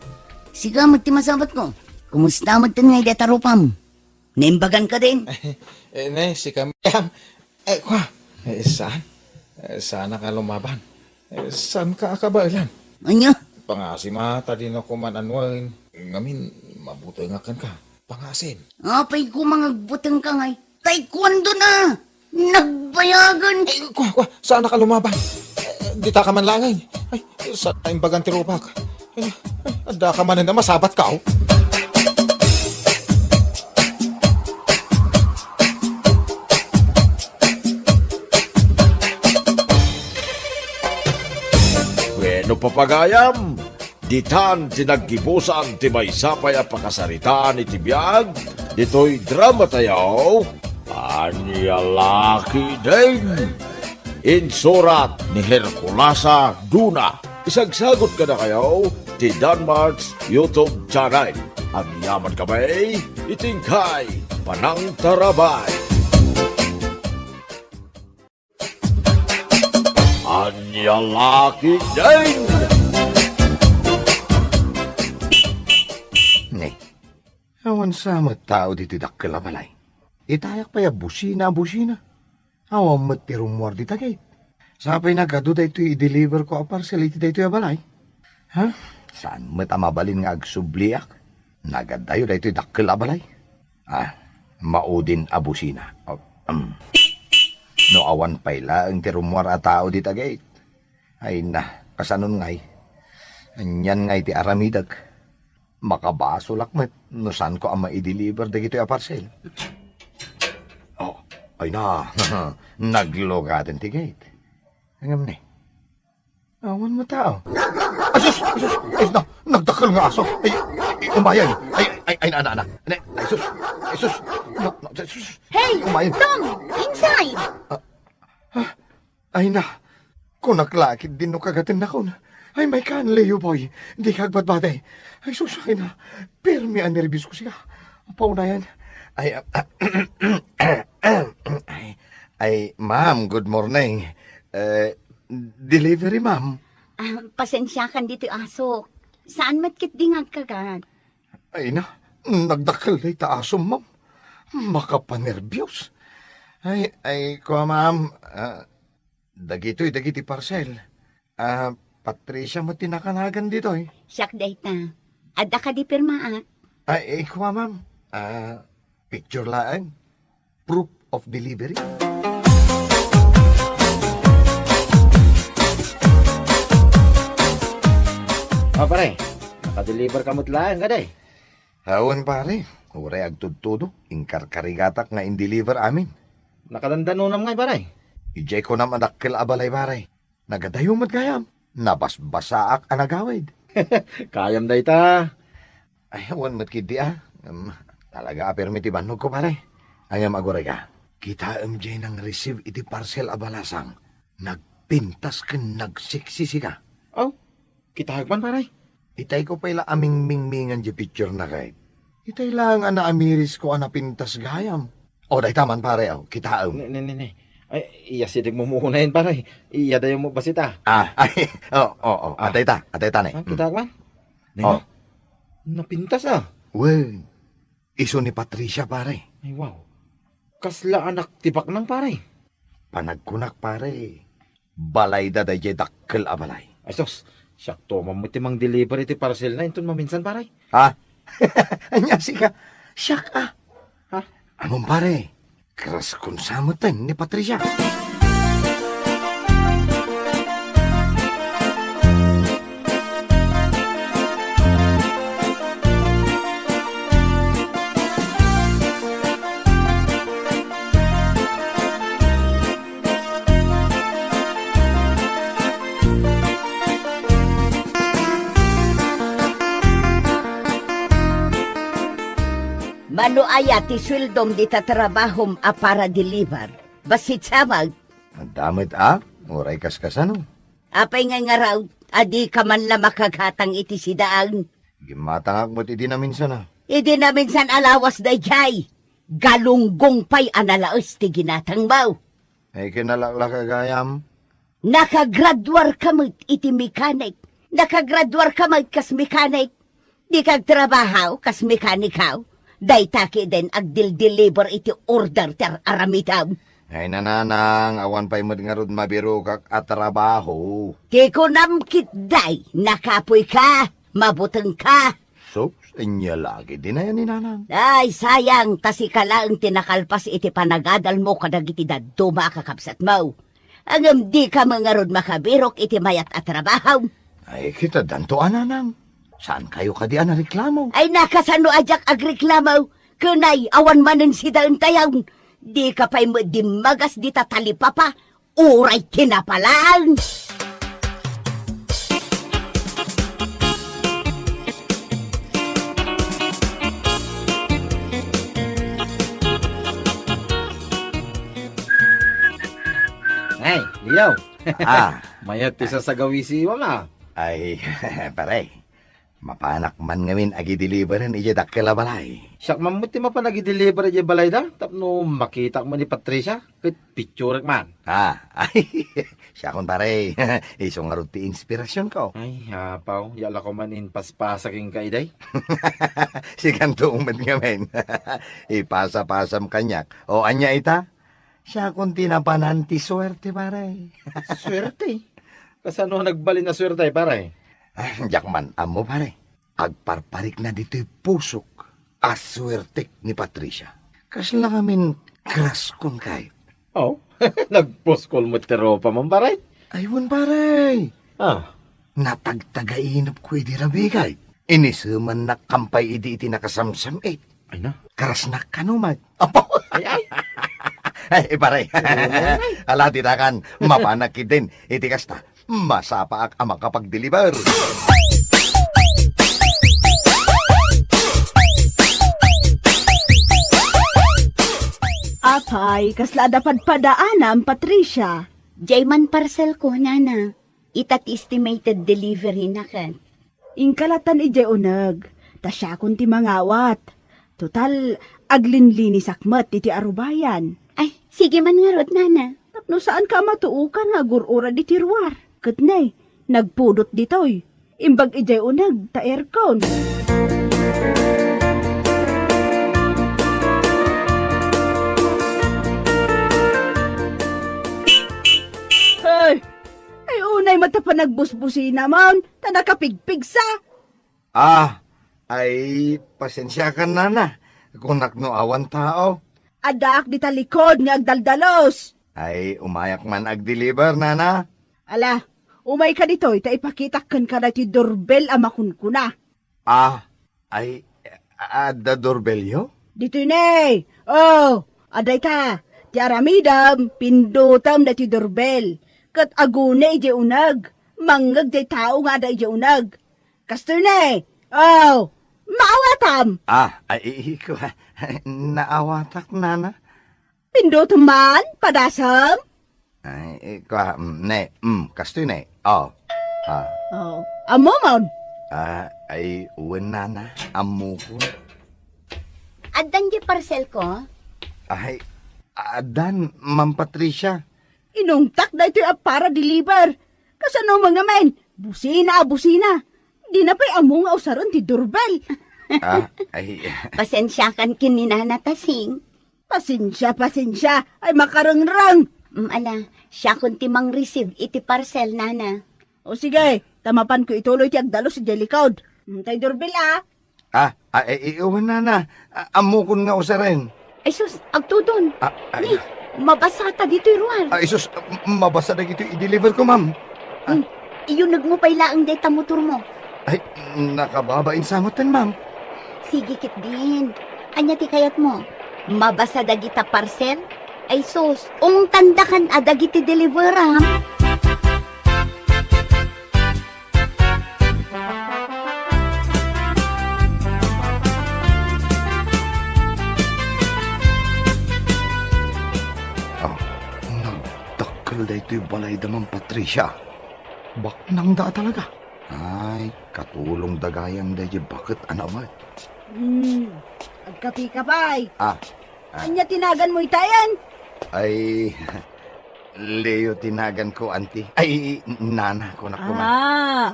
Sika met ti masabatko. Kumusta met ngay dayta rupam? Naimbagan ka din? Eh, ne, sika met. Eh, kwa. Eh, saan? Eh, saan ka lumaban? Eh, saan ka akabaelan? Ania? Pangasim a, ta dina ko man-anuen. Ngamin, mabutengak kenka. Pangasim. Apay ko mangagbuteng ka ngay. Taekwondo na! Nagbayagan! Eh, kwa, kwa, saan ka lumaban? Eh, dita ka man laeng. Ay, saan imbagan ti rupak? Ay, ay, adda ka man na masabat ka, oh. Bueno, papagayam, ditan ti naggibusan ti maysa pay a pakasaritaan iti biag ditoy drama tayo, Ania La Ketdin. Insurat ni Herculasa Duna. Isagsagut kadakayo ti Danmart's YouTube channel. Agyaman kami iti inkay panangtarabay. Ania La Ketdin! Ne, awan sa met tao ditoy dakkel a balay. Itayak pay a busina a busina. Awan met ti rummuar dita gate. Sapay nagadu daytoy i-deliver ko a parcel iti daytoy a balay. Ha? Saan met a mabalin nga agsubliak? Nagadayo daytoy dakkel a balay. Ah, maudin a busina. Oh, um. No awan pay laeng ti rummuar a tao dita gate. Ay na, kasanon ngay? Anian ngay ti aramidek? Makabasolak met no saanko a mai-deliver dagitoy a parcel. Oh, ay na, naglugaten ti gate. Ngem ni, awan met tao. Ay, sus! Ay, sus! Ay, na, nagdakkel nga aso. Ay, ay, umayen. Ay, ay, ay, na, na, na. Ay, ay, sus! Ay, sus! No, no, ay, sus! Hey, umayen. Tom! Inside! Ah, ah, ay na, kunak la ketdin no kagatennakon. Ay, maykan, Leo boy. Dika agbadbati. Ay, sus, ay na, pirmi a nerbios ko sika. Paunayan. Ay, ah, ay, ay, ma'am, good morning. Eh, delivery, ma'am. Ah, pasensiakan ditoy aso. Saan met ketdi nga agkagat? Ay na, nagdakkel dayta asom, ma'am. Makapanerbios. Ay, ay, kua, ma'am, ah, dagitoy dagiti parcel. Ah, Patricia met ti nakanagan ditoy. Siak dayta. Adda kadi pirmaak? Ay, ay, kua, ma'am. Ah, picture laeng. Proof of delivery. Ah, pare, naka-deliver ka met laeng kadi? Awan, pare. Uray agtudtudo, inkarkarigatak nga in-deliver amin. Nakadandanonam ngay, pare? Idiay kunam a dakkel a balay, pare. Nagadayo met gayam. Nabasbasaak a nagawid. Kayam dayta. Ay, awan met ketdi a. Em, talaga a pirmi ti bannogko, pare. Ngem agurayka. Kitaem diay nang-receive iti parcel a balasang. Nagpintas ken nagsiksisika. Aw, kitaek man, pare. Itayko pay la a mingmingmingan diay picture na kay. Itay laeng a naamirisko a napintas gayam. O, dayta man, pare, aw, kitaem. Ne, ne, ne, ne. Ay, iya sideg mo muna yan, pare. Iya dayo mo basita. Ah, ay, o, o, o. Ah. Atayta, atayta, ne. Ah, kitaek man? Ne, oh. Napintas, ah. Wen, isu ni Patricia, pare. Ay, wow. Kasla anak ti baknang, pare? Panagkunak, pare. Balayda daydiay dakkel a balay. Ay, sus, siak to, mammo ti mang-deliver iti parcelna inton maminsan, pare. Ha? Ania sika? Siak, ah. Ha? Ammom, pare, karaskon sa metten ni Patricia. No aya ti sueldom dita trabahom a para-deliver? Bassit sa met. Adda met a, uray kaskasano. Apay ngay ngarud, a dika man la makagatang iti sidaen? Gimmatangak met idi naminsan a. Idi naminsan a lawas daydiay, galunggong pay a nalaes ti ginatangmo. Ay, kinalaklaka gayam. Nakagraduarka met iti mekanik. Nakagraduarka met kas mekanik. Dika agtrabaho kas mekaniko. Dayta ketdin agdildeliver iti order ti ar-aramidem. Ay, nanang, awan pay met ngarud mabirokak a trabaho. Ti kunam ketdi, nakapoyka, mabutengka. Sus, ania la ketdin aya ni nanang? Ay, sayang, ta sika laeng ti nakalpas iti panagadalmo kadagiti dadduma a kakabsatmo. Ngem dika met ngarud makabirok iti mayat a trabaho. Ay, ket addanto a, nanang. Saankayo kadi a nareklamo? Ay, nakasano a diak agreklamo? Ken ay, awan manen sidaentayon. Dika pay met dimmagas dita talipapa, uray tinapa laeng. Ay, Leo. Ah. Mayat ti sasagawisiwang a. Ay, pare. Mapanak man ngamin agidiliberen idiay dakkel a balay. Siak man met ti mapan agidiliber idiay balayda tapno makitak man ni Patricia ket picturek man. Ah, ay, siakon, pare. Isu ngarud ti inspirasionko. Ay, apaw, ya la ko man inpaspasa kenka idiay. Sikanto met ngamin. Ipasa-pasam kaniak. O, ania ita? Siakon ti napanan ti suerte, pare. Suerte? Kasano a nagbalin a suerte, pare? Ah, diak man ammo, pare. Agparparikna ditoy pusok a suertek ni Patricia. Kasla ngamin crush kon kay. Oh, nagpuskol met ti rupa man, pare? Ay, wen, pare. Ah. Natagtagainepko idi rabikay. Inisemannak kampay idi iti nakasamsam-it. Ay na. Crushnak kano met. Apo. Ay, ay. Ay, pare. Ay, ay. Ala, ditakan. Mapanak ketdin. Iti kasta, masapaak a makapagdeliver. Apay, kasla adda padpadaanam, Patricia? Diay man parcelko, nana. Ita ti estimated delivery na ket. Inka latan idiay uneg, ta siakon ti mangawat. Total, aglinlinisak met iti arubayan. Ay, sige man ngarud, nana. Tapno saanka a matuokan nga agur-urad iti ruar. Ket ne, nagpudot ditoy. Imbag idiay uneg ta aircon. Hey! Ay, unay met ta panagbusbusinamon, ta nakapigpigsa. Ah, ay, pasensiakan, nana. Kunak no awan tao. Addaak dita likod nga agdaldalos. Ay, umayak man agdeliver, nana. Ala, umayka ditoy ta ipakitak kenka daytoy doorbell a makunkuna. Ah, ay, adda doorbellyo? Ditoy ne. Oh, adda ita. Ti aramidem, pindutem daytoy doorbell. Ket aguni idiay uneg. Mangngeg diay tao nga adda idiay uneg. Kastoy ne. Oh, maawatam. Ah, ay, i-, i-, naawatak, nana. Pindutem man, padasem. Ay, eh, kua, mm, ne, mm, kastoy ne. Oh. Ah. Oh, ammomon? Ah, ay, wen, nana, ammokon. Addan diay parcelko? Ay, addan, Ma'am Patricia. Inungtak daytoy a para-deliver. Kasano man ngamin? Busina a busina. Dina pay ammo nga usaren ti doorbell. Ah, ay. Pasensiakan ken ni Nana Tasing. Pasensia, pasensia. Ay, makarengreng. Mm, ala, siakon ti mang-receive iti parcel, nana. O sige, ta mapanko ituloy ti agdalus idiay likod. Mm, tay doorbell, ah. Ah, ah, eh, eh, wen, nana. Ah, ammokon nga usaren. Ay sus, agtudon. Ah, ay. Ni, mabasa ta ditoy ruar. Ay sus, m-, mabasa dagitoy i-deliver ko, ma'am. Ah. Hmm, iyunegmo pay laeng dayta motormo. Ay, nakababain sa metten, ma'am. Sige ketdin. Ania ti kayatmo? Mabasa dagita parcel? Ay sus, ungtandakan a dagiti deliveram. daytoy balayda, Ma'am Patricia. Baknangda a talaga. Ay, katulongda gayam daydiay baket a naawat. Hmm, agkape ka pay. Ah, ah. Ania ti naganmo itayen? Ay, Leo ti naganko, anti. Ay, nana, kunak man. Ah,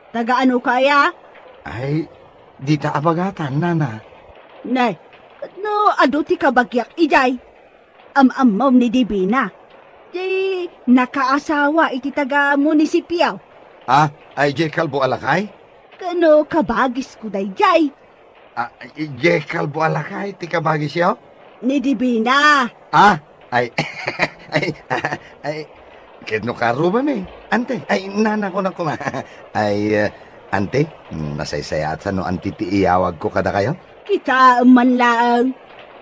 taga ano ka aya? Ay, dita abagatan, nana. Nay, no, adu ti kabagiak idiay. Am-ammom ni Divina. Di nakaasawa iti taga-munisipio. Ah, ay, diay kalbo a lakay? Kano kabagisko daydiay? Ah, diay kalbo a lakay ti kabagisyo? Ni Divina. Ah, ay, ay, ay, ket no karubami, ante, ay, nana, kunak man. Ay, eh, ante, nasaysayaat sa no ante ti iyawagko kadakayo? Kitaem man laeng.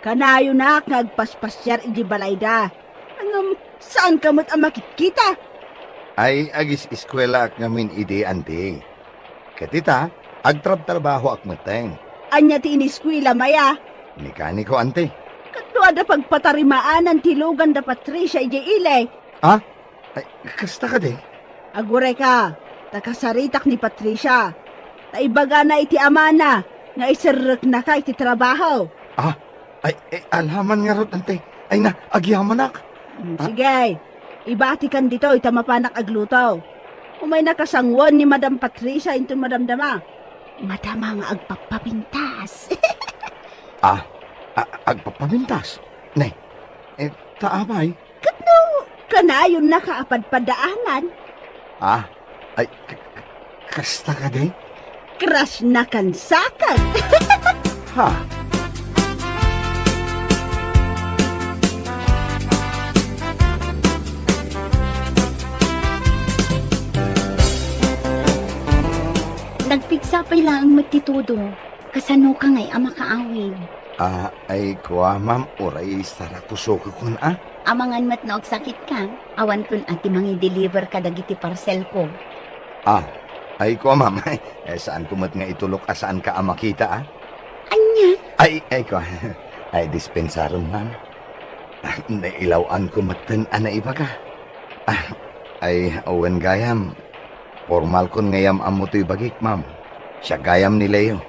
Kanayonak nga agpaspasiar iti balayda. Ngem, saanka met a makitkita? Ay, agis-eskuelaak ngamin idi, anti. Ket ita, agtrabtrabahoak metten. Ania ti iniskuelam aya? Mekaniko, anti. Ket no adda pagpatarimaanan ti lugan da Patricia idiay ili? Ah? Ay, kasta kadi? Agurayka, ta kasaritak ni Patricia. Ta ibagana iti amana nga iserreknaka iti trabaho. Ah, ay, ay, alaman ngarud, ante. Ay na, agyamanak. Hmm, ah, sige, ibatikan ditoy ta mapanak agluto. Umayna kasanguen ni Madam Patricia inton madamdama. Madama nga agpappapintas. Ah, a-, agpappapintas? Nay, eh, ta apay? Ket no, kanayonnaka a padpadaanan? Ah, ay, k-, k-, kasta kadi? Crush na kan sakag. Ha? Nagpigsa pay laeng met ti tudo. Kasano ka ngay a makaawid? Ah, ay, kua, ma'am, uray sarakusokokon, ah. Amangan met no agsakitka, awanton a ti mangi-deliver kadagiti parcelko. Ah, ay, kua, ma'am, eh, saanko met nga itulok a saanka a makita, ah. Ania? Ay, ay, kua, ay, dispensaron, ma'am. Ah, nailaw-anko metten a naibaga. Ah, ay, wen gayam, Pormalkon nga iyam-ammo toy bagik, ma'am. Siak gayam ni Leo.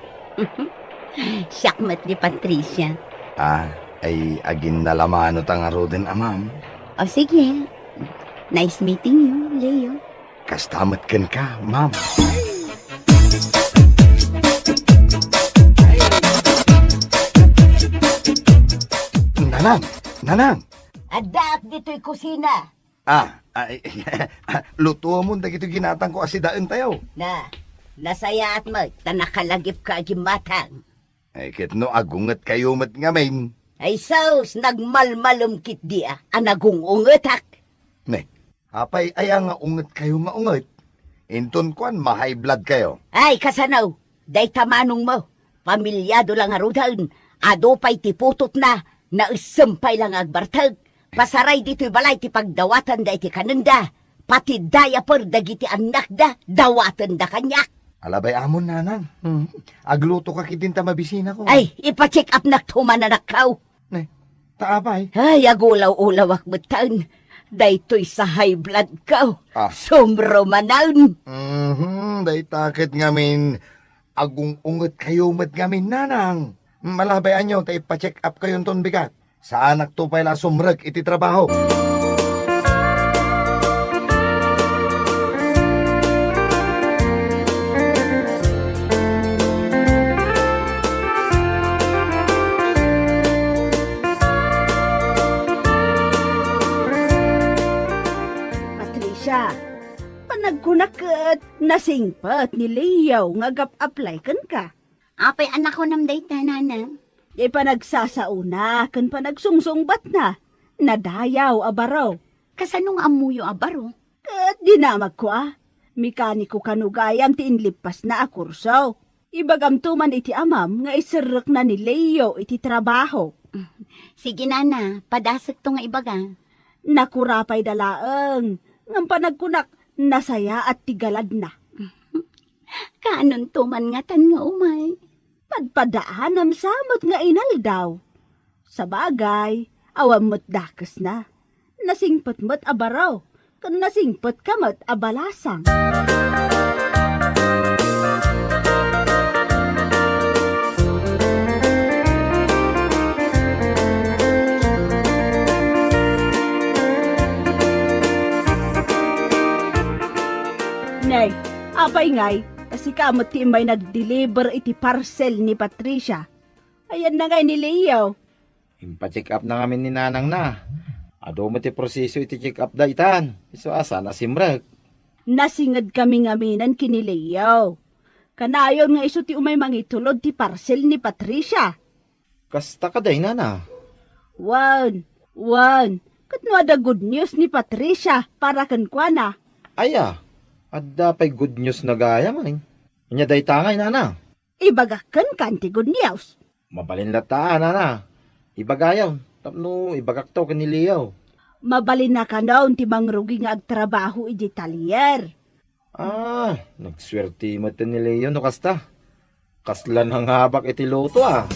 Siak met ni Patricia. Ah, ay aginnalamano ta ngaruden a, ma'am. O sige. Nice meeting you, Leo. Kasta met kenka, ma'am. Nanang! Nanang! Addaak ditoy kusina. Ah, ay, lutuamon dagitoy ginatangko a sidaentayo. Na, nasayaat met ta nakalagipka a gimmatang. Ay, ket no agungetkayo met ngamin. Ay sus, nagmalmalem ketdi a, a nagung-ungetak. Ne, apay aya nga ungetkayo nga unget? Inton kuan, ma-high bloodkayo. Ay, kasano? Dayta manongmo, pamilyado la ngaruden, adu pay ti putotna, naessem pay la nga agbartek. Pasaray ditoy balay ti pagdawatenda iti kanenda, pati diaper dagiti annakda, dawatenda kaniak. Alabay amon, nanang. Hmm. Aglutoka ketdin ta mabisinako. Ay, ipa-check upnak tuman, anakko. Ne, ta apay? Ay, agulaw-ulawak metten. Daytoy sa high bloodko. Ah. Sumrumanen. Mhm, dayta ket ngamin, agung-ungetkayo met ngamin, nanang. Malabay anyo ta ipa-check upkayo inton bigat. Saanakto pay la sumrek iti trabaho. Patricia, panagkunak ket nasingpet ni Leo nga agap-apply kenka. Apay a nakunam dayta, nana? Ti panagsasaona ken panagsungsungbatna, nadayaw a baro. Kasano nga ammoyo a baro? Ket dinamagko a, mekaniko kano gayam ti inlippasna a kurso. Ibagamto man iti amam nga iserrekna ni Leo iti trabaho. Sige, nana, padasekto nga ibaga. Nakura pay da laeng, ngem panagkunak, nasayaat ti galadna. Kaanonto man ngatan nga umay? Padpadaanam sa met nga inaldaw. Sabagay, awan met dakesna. Nasingpet met a baro. ken nasingpetka met a balasang. Nay, apay ngay, ta sika met ti immay nag-deliver iti parcel ni Patricia. Ayanna ngay ni Leo? Impa-check up na ngamin ni nanangna. Adu met ti proseso iti check up da itan. Isu a saan a simrek. Nasinged kami ngaminen ken ni Leo. Kanayon nga isu ti umay mangitulod ti parcel ni Patricia. Kasta kadi, nana? Wen, wen. Ket no adda good news ni Patricia para kenkuana? Aya, adda pay good news na gayam, ay. Ania dayta ngay, nana? Ibagak kenka ti good news. Mabalin latta, nana. Ibagayo, tapno ibagakto ken ni Leo. Mabalin a kano ti mangrugi nga agtrabaho iti talyer. Ah, nagsuerte met ni Leo no kasta. Kasla nangabak iti loto, ah.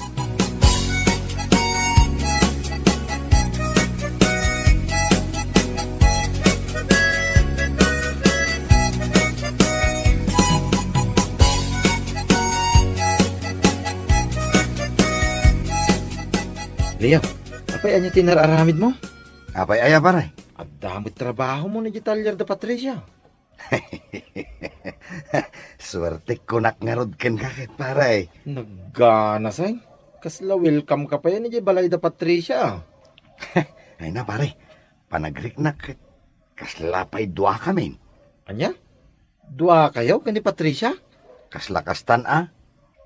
Leo, apay ania ti inar-aramidmo? Apay aya, pare? Adda met trabahom idiay talyer da Patricia. Suertek kunak ngarud kenka ket, pare. Nagganasay. Kasla welcome ka pay idiay balay da Patricia. Ay na, pare. Panagriknak ket kasla pay duakamin. Ania? Duakayo ken ni Patricia? Kasla kastan a,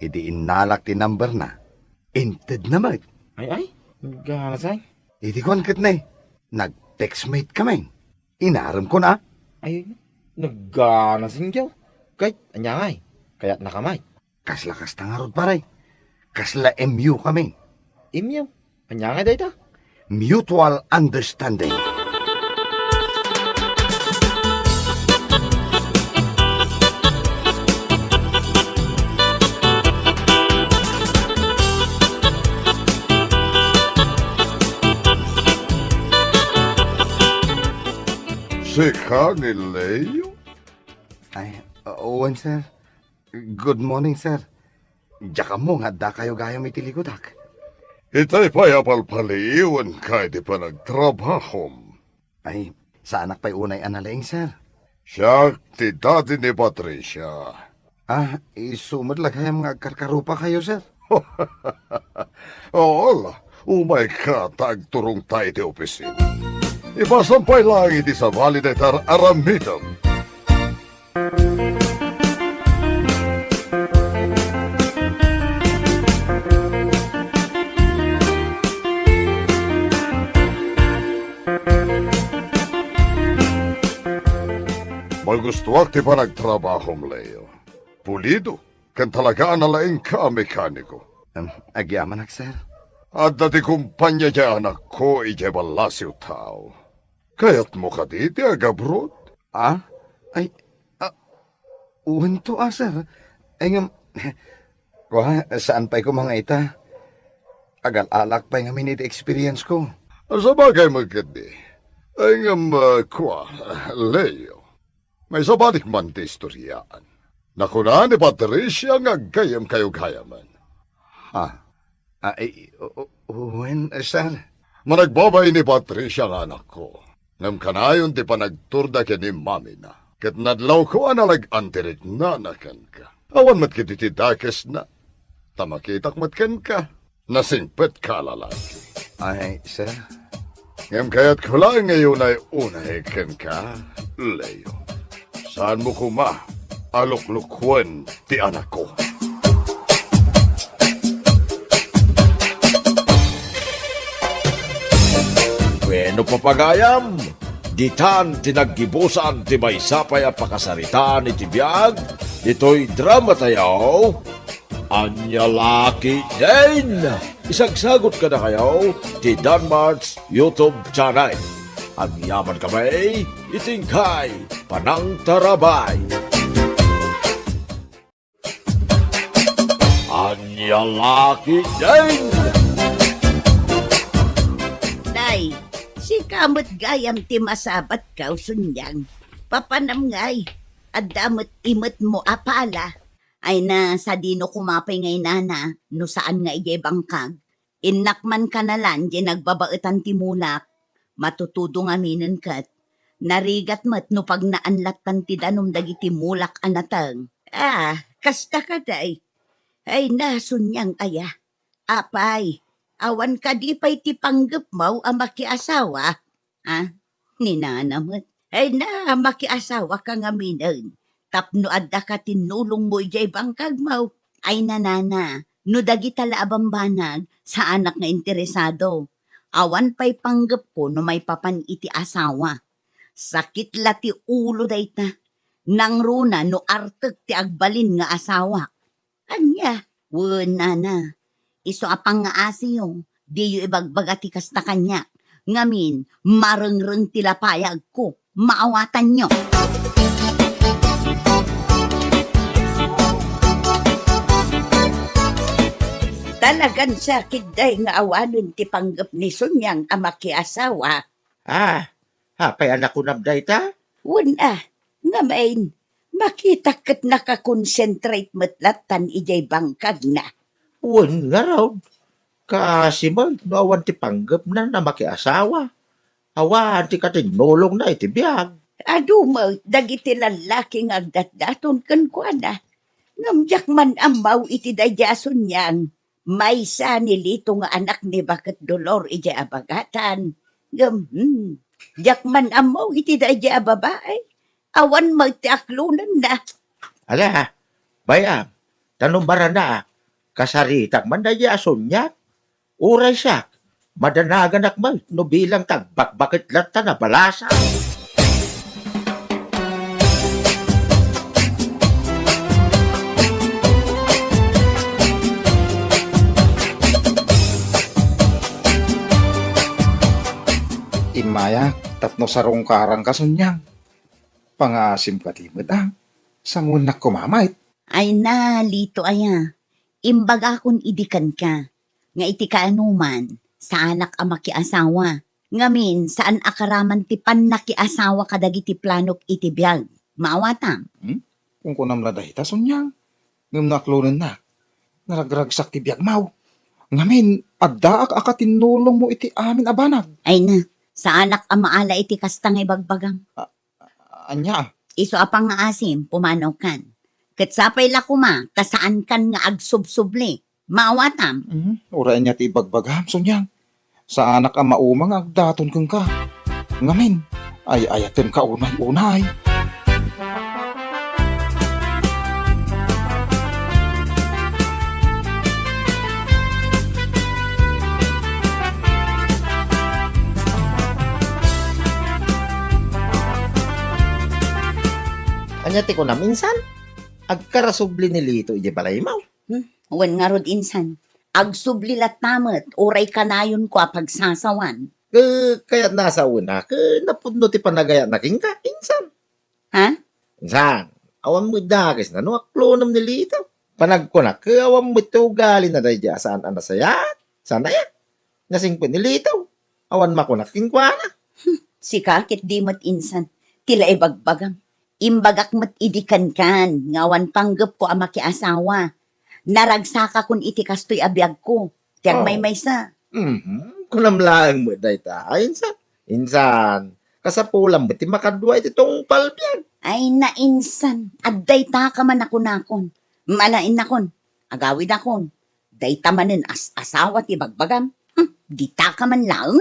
idi innalak ti numberna, intedna met. Ay, ay, nagganasay. Idi kuan ket ne, nag-textmate kamin. Inarem ko na. Ay, nagganasay. Ket ania ngay? Kayatnaka met. Kasla kasta ngarud, pare. Kasla M U kami. M U? Ania ngay dayta? Mutual understanding. Sika ni Leo? Ay, wen, sir. Good morning, sir. Diak ammo nga adda kayo gayam iti likudak. Itay pay a palpaliiwanka iti panagtrabahom. Ay, saanak pay unay a nalaing, sir. Siak ti daddy ni Patricia. Ah, isu met la gayam nga agkarkarupakayo, sir. Oo la, umayka ta agturongta iti opisina. Ipasam pay laeng iti sabali dayta ar-aramidem. Magustuak ti panagtrabahom, Leo. Pulido, ken talaga a nalaingka a mekaniko. Em, agyamanak, sir. Adda ti kumpania ti anakko idiay ballasiw tao. Kayatmo kadi ti agabroad? Ah? Ay, ah, uwanto, ah, sir. Ay, ngem, kua, saan pay koma nga ita? Agal-alak pay ngamin iti experience ko. Sabagay, magkadi. Ay, ngem, ah, kua, Leo. Maisabalik man ti istoriaan. Nakuna ni Patricia nga aggayyem kayo gayamen. Ha? Ah, eh, o-, o-, wen, eh, sir. Managbabain ni Patricia nga anakko. Ngem kanayon ti panagturda ken ni mamina. Ket nadlawko a nalag-an ti riknana kenka. Awan met ketdi ti dakesna. Ta makitak met kenka. Nasingpetka a lalaki. Ay, sir. Ngem kayatko laeng nga iunay-unay kenka, Leo. Saanmo koma a luklukuen ti anakko. Bueno, papagayam, ditan ti naggibusan ti maysa pay a pakasaritaan iti biag ditoy drama tayo. Ania la ketdin? Isagsagot kadakayo ti Danmart's YouTube channel. Agyaman kami iti inkay panangtarabay. Ania la ketdin? Day, sika Amet gayam ti masabatko, Sonyang. Papanam ngay, adda met imetmo a pala. Ay na, sadino koma pay ngay nana, no saan nga idiay bangkag. Innak man kanalan diay nagbabaetan ti mulak. Matutudo ngaminen ket. Narigat met no pagnaan lattan ti danum dagiti mulak a nateng. Ah, kasta kadi. Ay na, Sonyang aya. Apay, awan kadi pay ti panggepmo a makiasawa? Ah, ni nana met. Ay na, makiasawaka ngaminen. Tapno adda ka ti nulongmo idiay bangkagmo. Ay na, nana, no dagita la a bambanag, saanak nga interesado. Awan pay panggepko no maipapan iti asawa. Sakit la ti ulo dayta. Nangruna no artek ti agbalin nga asawa. Ania? Wen, nana. Isu a pangngaasiyo, diyo ibagbaga ti kasta kaniak. Ngamin, marengreng ti lapayagko. Maawatanyo. Talagan sakit day nga awanen ti panggep ni Sonyang a makiasawa. Ah, apay a nakunam dayta? Wen a, ngamin, makitak ket nakakonsentrate met lattan idiay bangkagna. Wen ngarud, kaasi met no awan ti panggepna a makiasawa. Awan ti katinnulongna iti biag. Adu met dagiti lallaki nga agdatdaton kenkuana. Ngem diak man ammo iti daydi a Sonyang. Maysa ni Lito nga anak ni Baket Dolor idiay Abagatan. Ngem, hmm, diak man ammo iti daydi a babai. Awan met ti aklonenna. Ala, bay-am, ta no maranaak, kasaritak man daydi a Sonyang. Uray siak, madanaganak met no bilang ti agbakbaket latta a balasa. Immayak tapno sarungkarangka, Sonyang. Pangaasim kadi met, a. Sanguennak koma met. Ay na, Lito aya. Imbagakon idi kenka, nga iti kaanoman, saanak a makiasawa. Ngamin, saan a karaman ti pannakiasawa kadagiti planok iti biag. Maawatam? Hmm? Kunkunam la dayta, Sonyang. Ngem no aklonennak, naragragsak ti biagmo. Ngamin, addaak a katinnulongmo iti amin a banag. Ay na, saanak a maala iti kasta nga ibagbagam. A-, ania? Isu a pangngaasim, pumanaw kan. Ket sapay la koma ta saankan nga agsubsubli. Maawatam? Hmm, uray ania ti ibagbagam, Sonyang. Saanak a mauma nga agdaton kenka. Ngamin, ay-ayatenka unay-unay. Ania ti kunam, insan? Agkarasubli ni Lito idiay balaymo? Hmm, wen ngarud, insan. Agsubli latta met, uray kanayonko a pagsasawan. Ke-, kayatna a sawen a, ke napudno ti panagayatna kenka, insan. Ha? Insan, awan met dakesna no aklonem ni Lito. Panagkunak, ke awan met ti ugalina daydi a saan a nasayaat. Saan aya? Nasingpet ni Lito. Awan makunak kenkuana. Hmm, sika ket di met, insan. Ti la ibagbagam. Imbagak met idi kenkan nga awan panggepko a makiasawa. Naragsakakon iti kastoy a biagko. Ti agmaymaysa. Mhm. Kunam laeng met dayta, insan. Insan, kasapulam met ti makadua iti tungpal biag. Ay na, insan, addayta ka man a kunakon. Mala innakon, agawidakon. Dayta manen as-asawa ti bagbagam. Hmm, dita ka man laeng.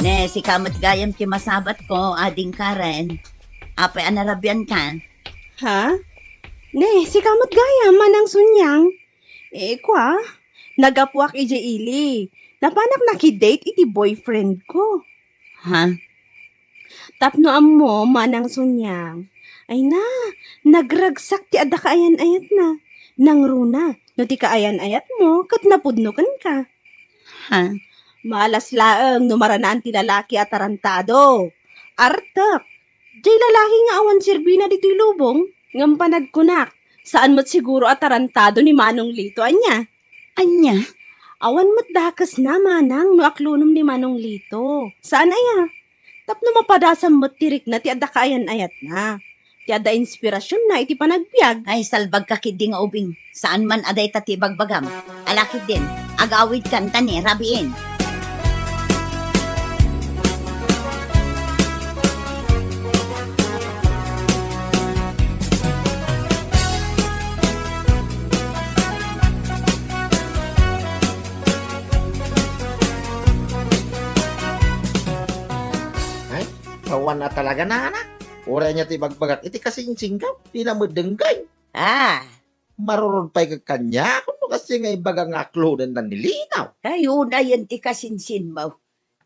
Ne, sika met gayam ti masabatko, Ading Karen. Apay a narabianka? Ha? Ne, sika met gayam, Manang Sunyang. Eh, kua, naggapuak idiay ili. Napanak nakidate iti boyfriend ko. Ha? Tapno ammo, Manang Sunyang. Ay na, nagragsak ti adda kaayan-ayatna. Nangruna, no ti kaayan-ayatmo, ket napudno kenka. Ha? Malas laeng no maranaan ti lalaki a tarantado. Artek. Diay lalaki nga awan serbina ditoy lubong, ngem panagkunak, Saan met siguro a tarantado ni Manong Lito, ania? Ania? Awan met dakesna, manang, no aklonem ni Manong Lito. Saan aya? Tapno mapadasam met ti rikna ti adda kaayan-ayatna, ti adda inspirasionna iti panagbiag. Ay, salbagka ketdi nga ubing. Saan man a dayta ti ibagbagam. Ala ketdin, agawidkan ta ni rabiin. Ay, awan a talaga, nana. Uray ania ti ibagbagak iti kasinsinko, dina met denggen. Ah. Marurod pay kaniak, no kasdi nga ibaga nga aklonenna ni Lito. Ay, unayen ti kasinsinmo.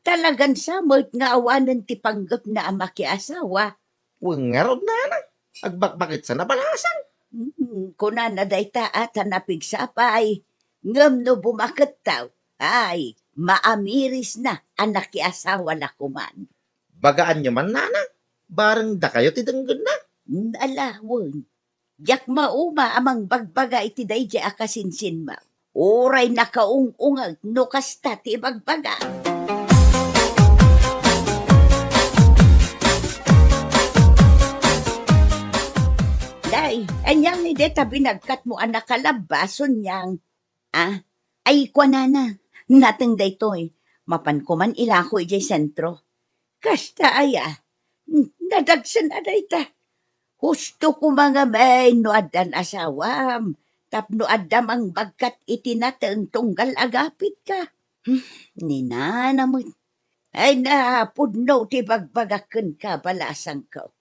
Talagan sa met nga awanen ti panggepna a makiasawa. Wen ngarud, nana, agbakbaketsan a balasang. Hmm, kunana dayta a ta napigsa pay, ngem no bumakettaw, ay, maamirisna a nakiasawa la koman. Bagaanyo man, nana, bareng dakayo ti denggenna. Hmm, ala, wen. Diak mauma a mangbagbaga iti daydiay a kasinsinmo. Uray nakaung-ungag no kasta ti ibagbaga. Day, ania ngay dayta binagkatmo a nakalabba, Sonyang? Ah, ay, kuanana, nateng daytoy, mapanko man ilako idiay sentro. Kasta aya, nadagsen a dayta. Husto koma ngamin no addan asawam, tapno adda mangbagkat iti nateng tunggal agapitka. Hmm, ni nana met. Ay, napudno ti bagbagak kenka, balasangko.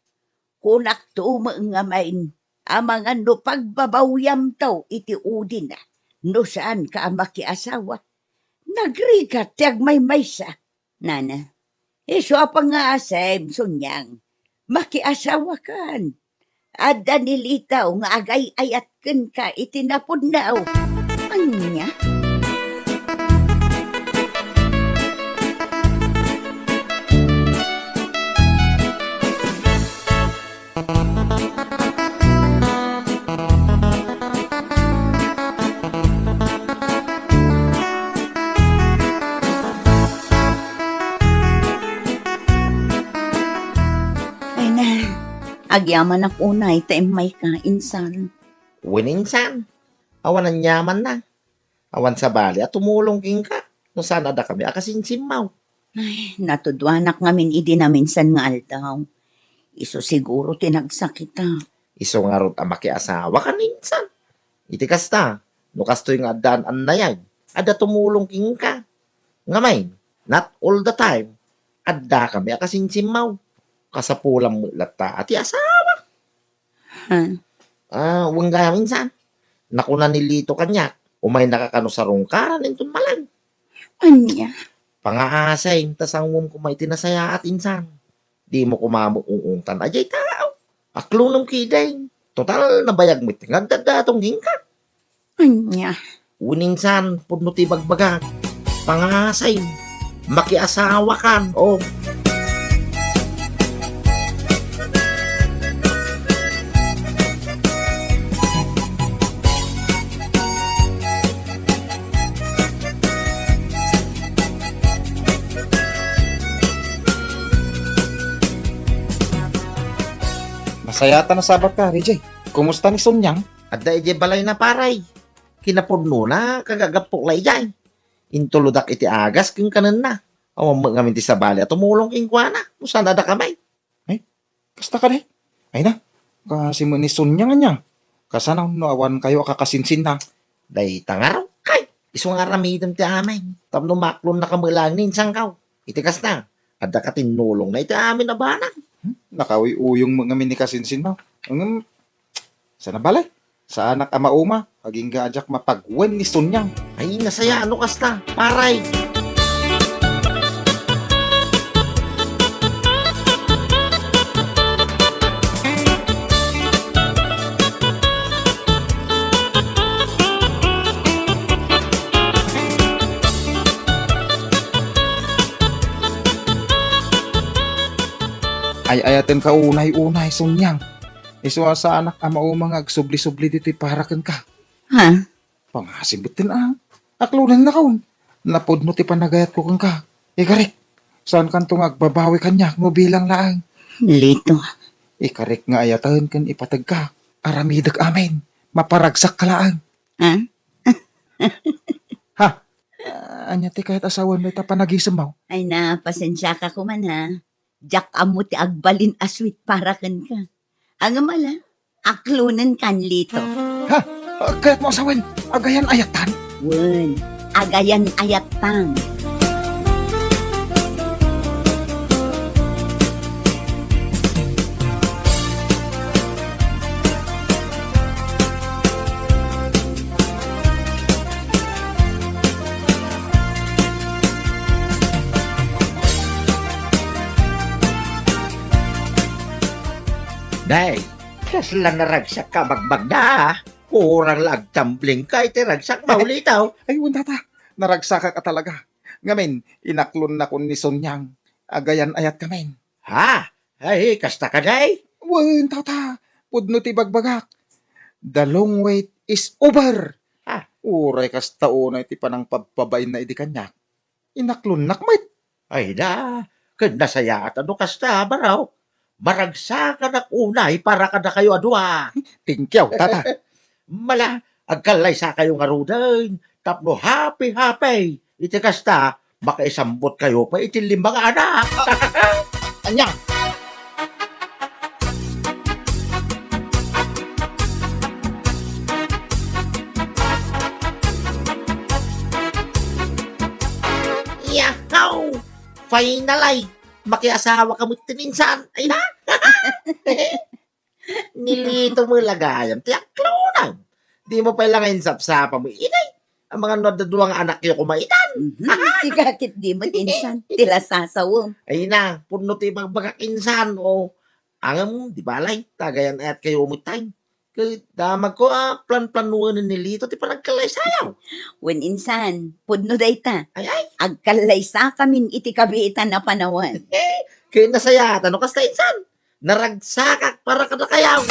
Kunakto met ngamin, amangan no pagbabawiamto iti udina, no saanka a makiasawa. Nagrigat ti agmaymaysa. Nana, isu a pangngaasem, Sonyang, makiasawakan. Adda ni Lito nga agay-ayat kenka iti napudno. Ania? Ay na, agyamanak unay ta immayka, insan. Wen, insan, awan aniamanna. Awan sabali a tumulong kenka no saan a dakami a kasinsimmaw. Ay, natuduanak ngamin idi naminsan nga aldaw. Isu siguro ti nagsakitak. Isu ngarud a makiasawakan, insan. Iti kasta, no kastoy nga addaan annayag, adda tumulong kenka. Ngamin, not all the time, addakami a kasinsimmaw. Kasapulan met latta a ti asawa. Ha? Ah, wen gayam, insan. Nakuna ni Lito kaniak, umaynaka kano sarungkaran inton malan. Ania? Pangaasem ta sangom koma iti nasayaat, insan. Dimo koma met ung-ungtan a diay tao. Aklonem ketdin. Total, nabayag met nga agdaddatong kenka. Ania? Wen insan, pudno ti ibagbagak. Pangaasem. Makiasawakan. O. Nasayaat a nasabatka, Rijay. Kumusta ni Sonyang? Adda idiay balayna, pare. Kinapudnona, kagagappok la idiay. Intulodak iti agas ken kanenna. Awan met ngamin ti sabali a tumulong kenkuana no saan a dakami. Ay, kasta kadi? Ay na, kaasi met ni Sonyang ania. Kasano no awankayo a kakasinsinna? Dayta ngarud, kay, isu nga aramidem ti amin. Tapno maaklonnaka met laeng ni insangko. Iti kasta, adda katinnulongna iti amin a banag. Hmm? Nakauyuyong met ngamin ni kasinsinna. Ngem, saan a bale? Saanak a mauma, agingga a diak mapagwen ni Sonyang. Ay, nasayaat no kasta, pare. Ay-ayatenka unay-unay, Sonyang. Isu a saanak a mauma nga agsubli-subli ditoy para kenka. Ha? Pangasim metten a. Aklonennakon. Napudno ti panagayatko kenka. Ikarik, saankanto nga agbabawi kaniak no bilang laeng. Lito. Ikarik nga ayaten ken ipategka. Aramidek amin. Maparagsakka laeng. Ha? Ha? Ah, ania ti kayat a sawen dayta panagisemmo? Ay na, pasensiaka koman, ha. Diak ammo ti agbalin a sweet para kenka. Ngem ala, aklonenkan, Lito. Ha? Ah, kayatmo a sawen? Agayan-ayattan? Wen, agayan-ayattan. Day, kasla naragsakka a bagbagda, a. Kurang la agtamblingka iti ragsakmo, Lito. Ay, wen, tata. Naragsakak a talaga. Ngamin, inaklonnakon ni Sonyang. Agayan-ayatka ngamin. Ha? Ay, kasta kadi? Wen, tata. Pudno ti bagbagak. The long wait is over. Ha? Uray kasta unay ti panangpabpabainna idi kaniak, inaklonnak met. Ay na, ket nasayaat no kasta, Barok. Maragsakanak unay para kadakayo a dua. Thank you, tata. Ala, agkallaysakayo ngaruden tapno happy-happy. Iti kasta, makaisambotkayo pay iti lima nga anak. Ania? Yahaw! Finally! Makiasawaka met ti insan. Ay na! Ni Lito met la gayam ti aklonam. Dimo pay la nga insapsapa met, inay. Amangan no adda dua nga anakyo koma itan. Mhm. Ti kakit di met insan, ti lasasawem. Ay na, pudno ti ibagbagak insan, o. Ngem, di balay, agayan-ayatkayo met tayo. Ket damagko a planplanuanen ni Lito ti panagkallaysayaw. Wen insan, pudno dayta. Ay, ay. Agkallaysakamin iti kabiitan a panawen. Eh, ket nasayaat no kasta insan. Naragsakak para kadakayo.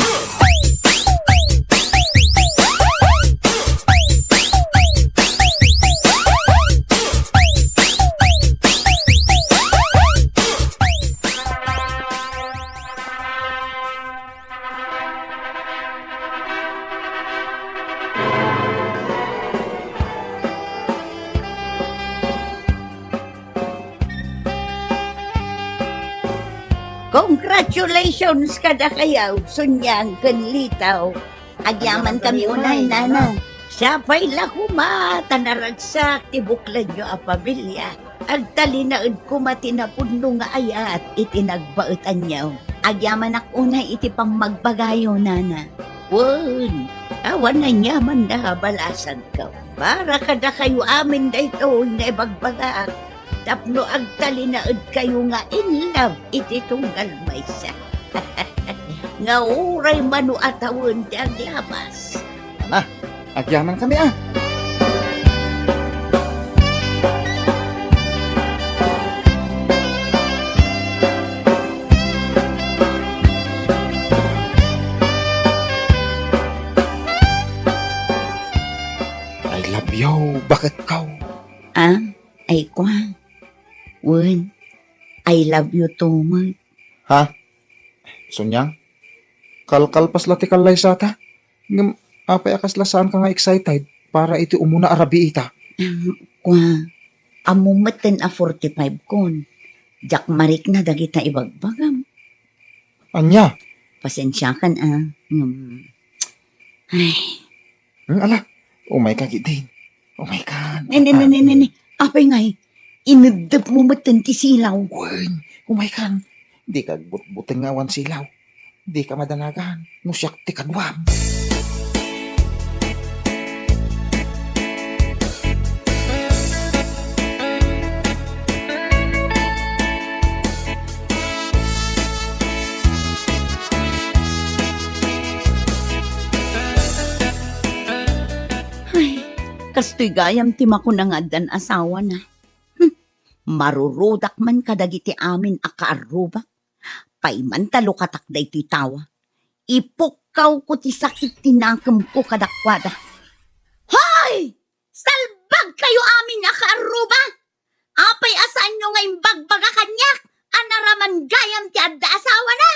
Congratulations kadakayo, Sonyang ken Lito. Agyamankami unay, nana. Sapay la koma ta naragsak ti buklanyo a pamilia. Agtalinaed koma ti napudno nga ayat iti nagbaetanyo. Agyamanak unay iti pammagbagayo, nana. Wen, awan aniaman a balasanko. Para kadakayo amin daytoy nga ibagbagaak tapno agtalinaedkayo nga in love iti tunggal maysa. Nga uray mano a tawen ti aglabas. Ala, agyamankami a. I love you, baketko. Ah, ay kwa. Wen, I love you too much. Ha? Sonyang? Kalkalpas la ti kallaysata? Ngem apay a kasla saanka nga excited para iti umuna a rabiita? Ah, kwa, ammom metten a forty-five kon. Diak marikna dagita ibagbagam. Ania? Pasensiakan a. Ngem, ay. Hmm, ala, umayka ketdin. Umayka. Ne, ne, ne, ne, ne, ne. Apay ngay, ineddepmo metten ti silaw. Wen, umaykan. Dika agbutbuteng nga awan silaw. Dika madanagan no siak ti kaduam. Ay, kastoy gayam ti makuna nga addan asawana. Hmm, marurudak man kadagiti amin a kaarrubak. Pay man ta lukatak daytoy tawa. Ipukkawko ti sakit ti nakemko kadakuada. Hoy! Salbagkayo amin a kaarruba! Apay a saanyo nga imbagbaga kaniak a naraman gayam ti adda asawana?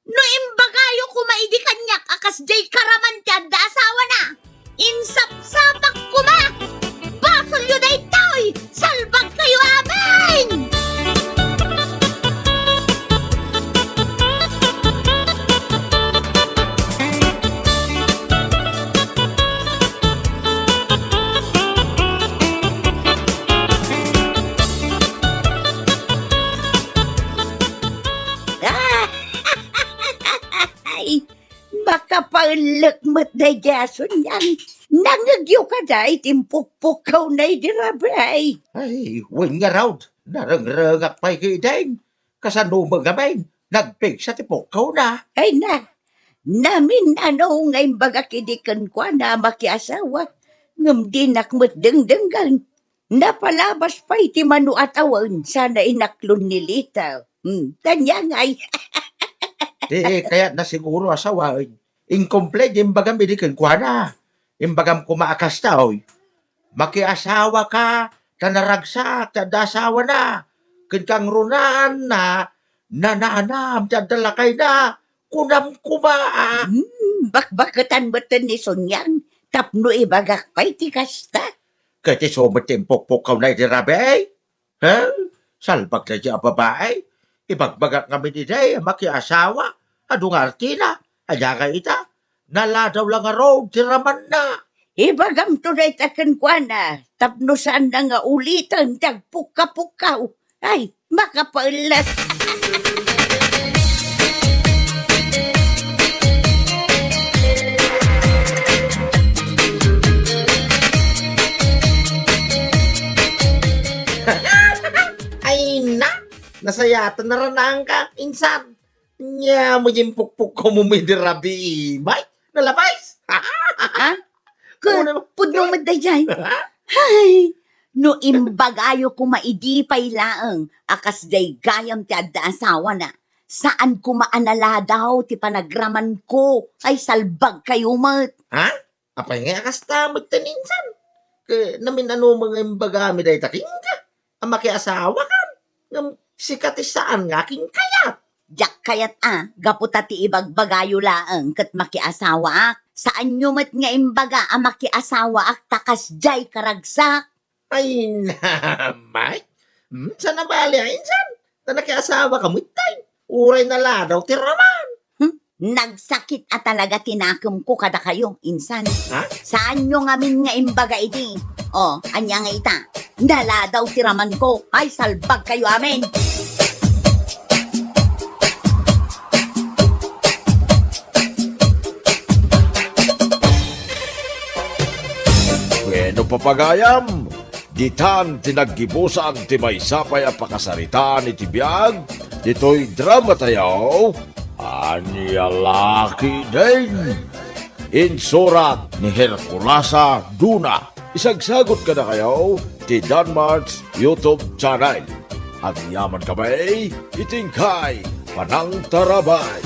No imbagayo koma idi kaniak a kasdiay karaman ti adda asawana, insapsapak koma! Basolyo daytoy! Salbagkayo amin! Ay, makapaellek met daydi a suniang. Nangngegyo kadi ti impukpukkawna idi rabii? Ay, wen ngarud, narengrengak pay ketdin. Kasano met ngamin, nagpigsa ti pukkawna? Ay na, namin-ano nga imbagak idi kenkuana a makiasawa, ngem dinak met dengdenggen. Napalabas pay ti mano a tawen sana inaklon ni Lita. Hmm, tanya ngay. Ti kayatna siguro a sawen, inkumple ti imbagam idi kenkuana. Imbagam koma a kasta, oy. Makiasawaka ta naragsak ti adda asawana, ken kangrunaanna, nananam ti adda lakayna, kunam koma. Hmm, bakbaketan metten ni Suniang tapno ibagak pay ti kasta. Ket isu met ti impukpukkawna idi rabii? Ha? Salbag daydi a babai? Ibagbagak ngamin idi a makiasawa, adu nga artina, ania ngay ita? Naladaw la ngarud ti ramanna. Ibagamto dayta kenkuana, tapno saanna nga uliten ti agpukkapukkaw. Ay, makapaellek. Ay na, nasayaat a naranaanka, insan. Ania met ti impukpukkawmo idi rabii, Mike? Nalabas? Ha? Ket pudno met daydiay. Hay, no imbagayo koma idi pay laeng a kasdiay gayam ti adda asawana, saan koma a naladaw ti panagramanko. Ay, salbagkayo met. Ha? Apay ngay a kasta met ti insan? Ket namin-ano met nga imbagami dayta kenka a makiasawakan? Ngem sika ti saan nga akinkayat. Diak kayat a, gapu ta ti ibagbagayo laeng ket makiasawaak. Saanyo met nga imbaga a makiasawaak ta kasdiay karagsak? Ay, namay. Hmm, saan a bali a insan? Ta nakiasawaka met tay. Uray naladaw ti raman. Hmm? Nagsakit a talaga ti nakemko kadakayo, insan. Ha? Saanyo ngamin nga imbaga idi? O, ania nga ita? Naladaw ti ramanko. Ay, salbagkayo amin! Bueno, papagayam, ditan ti naggibusan ti maysa pay a pakasaritaan iti biag ditoy dramatayo. Ania la ketdin? Insurat ni Herculasa Duna. Isagsagut kadakayo ti Danmart's YouTube channel. Agyaman kami iti inkay panangtarabay.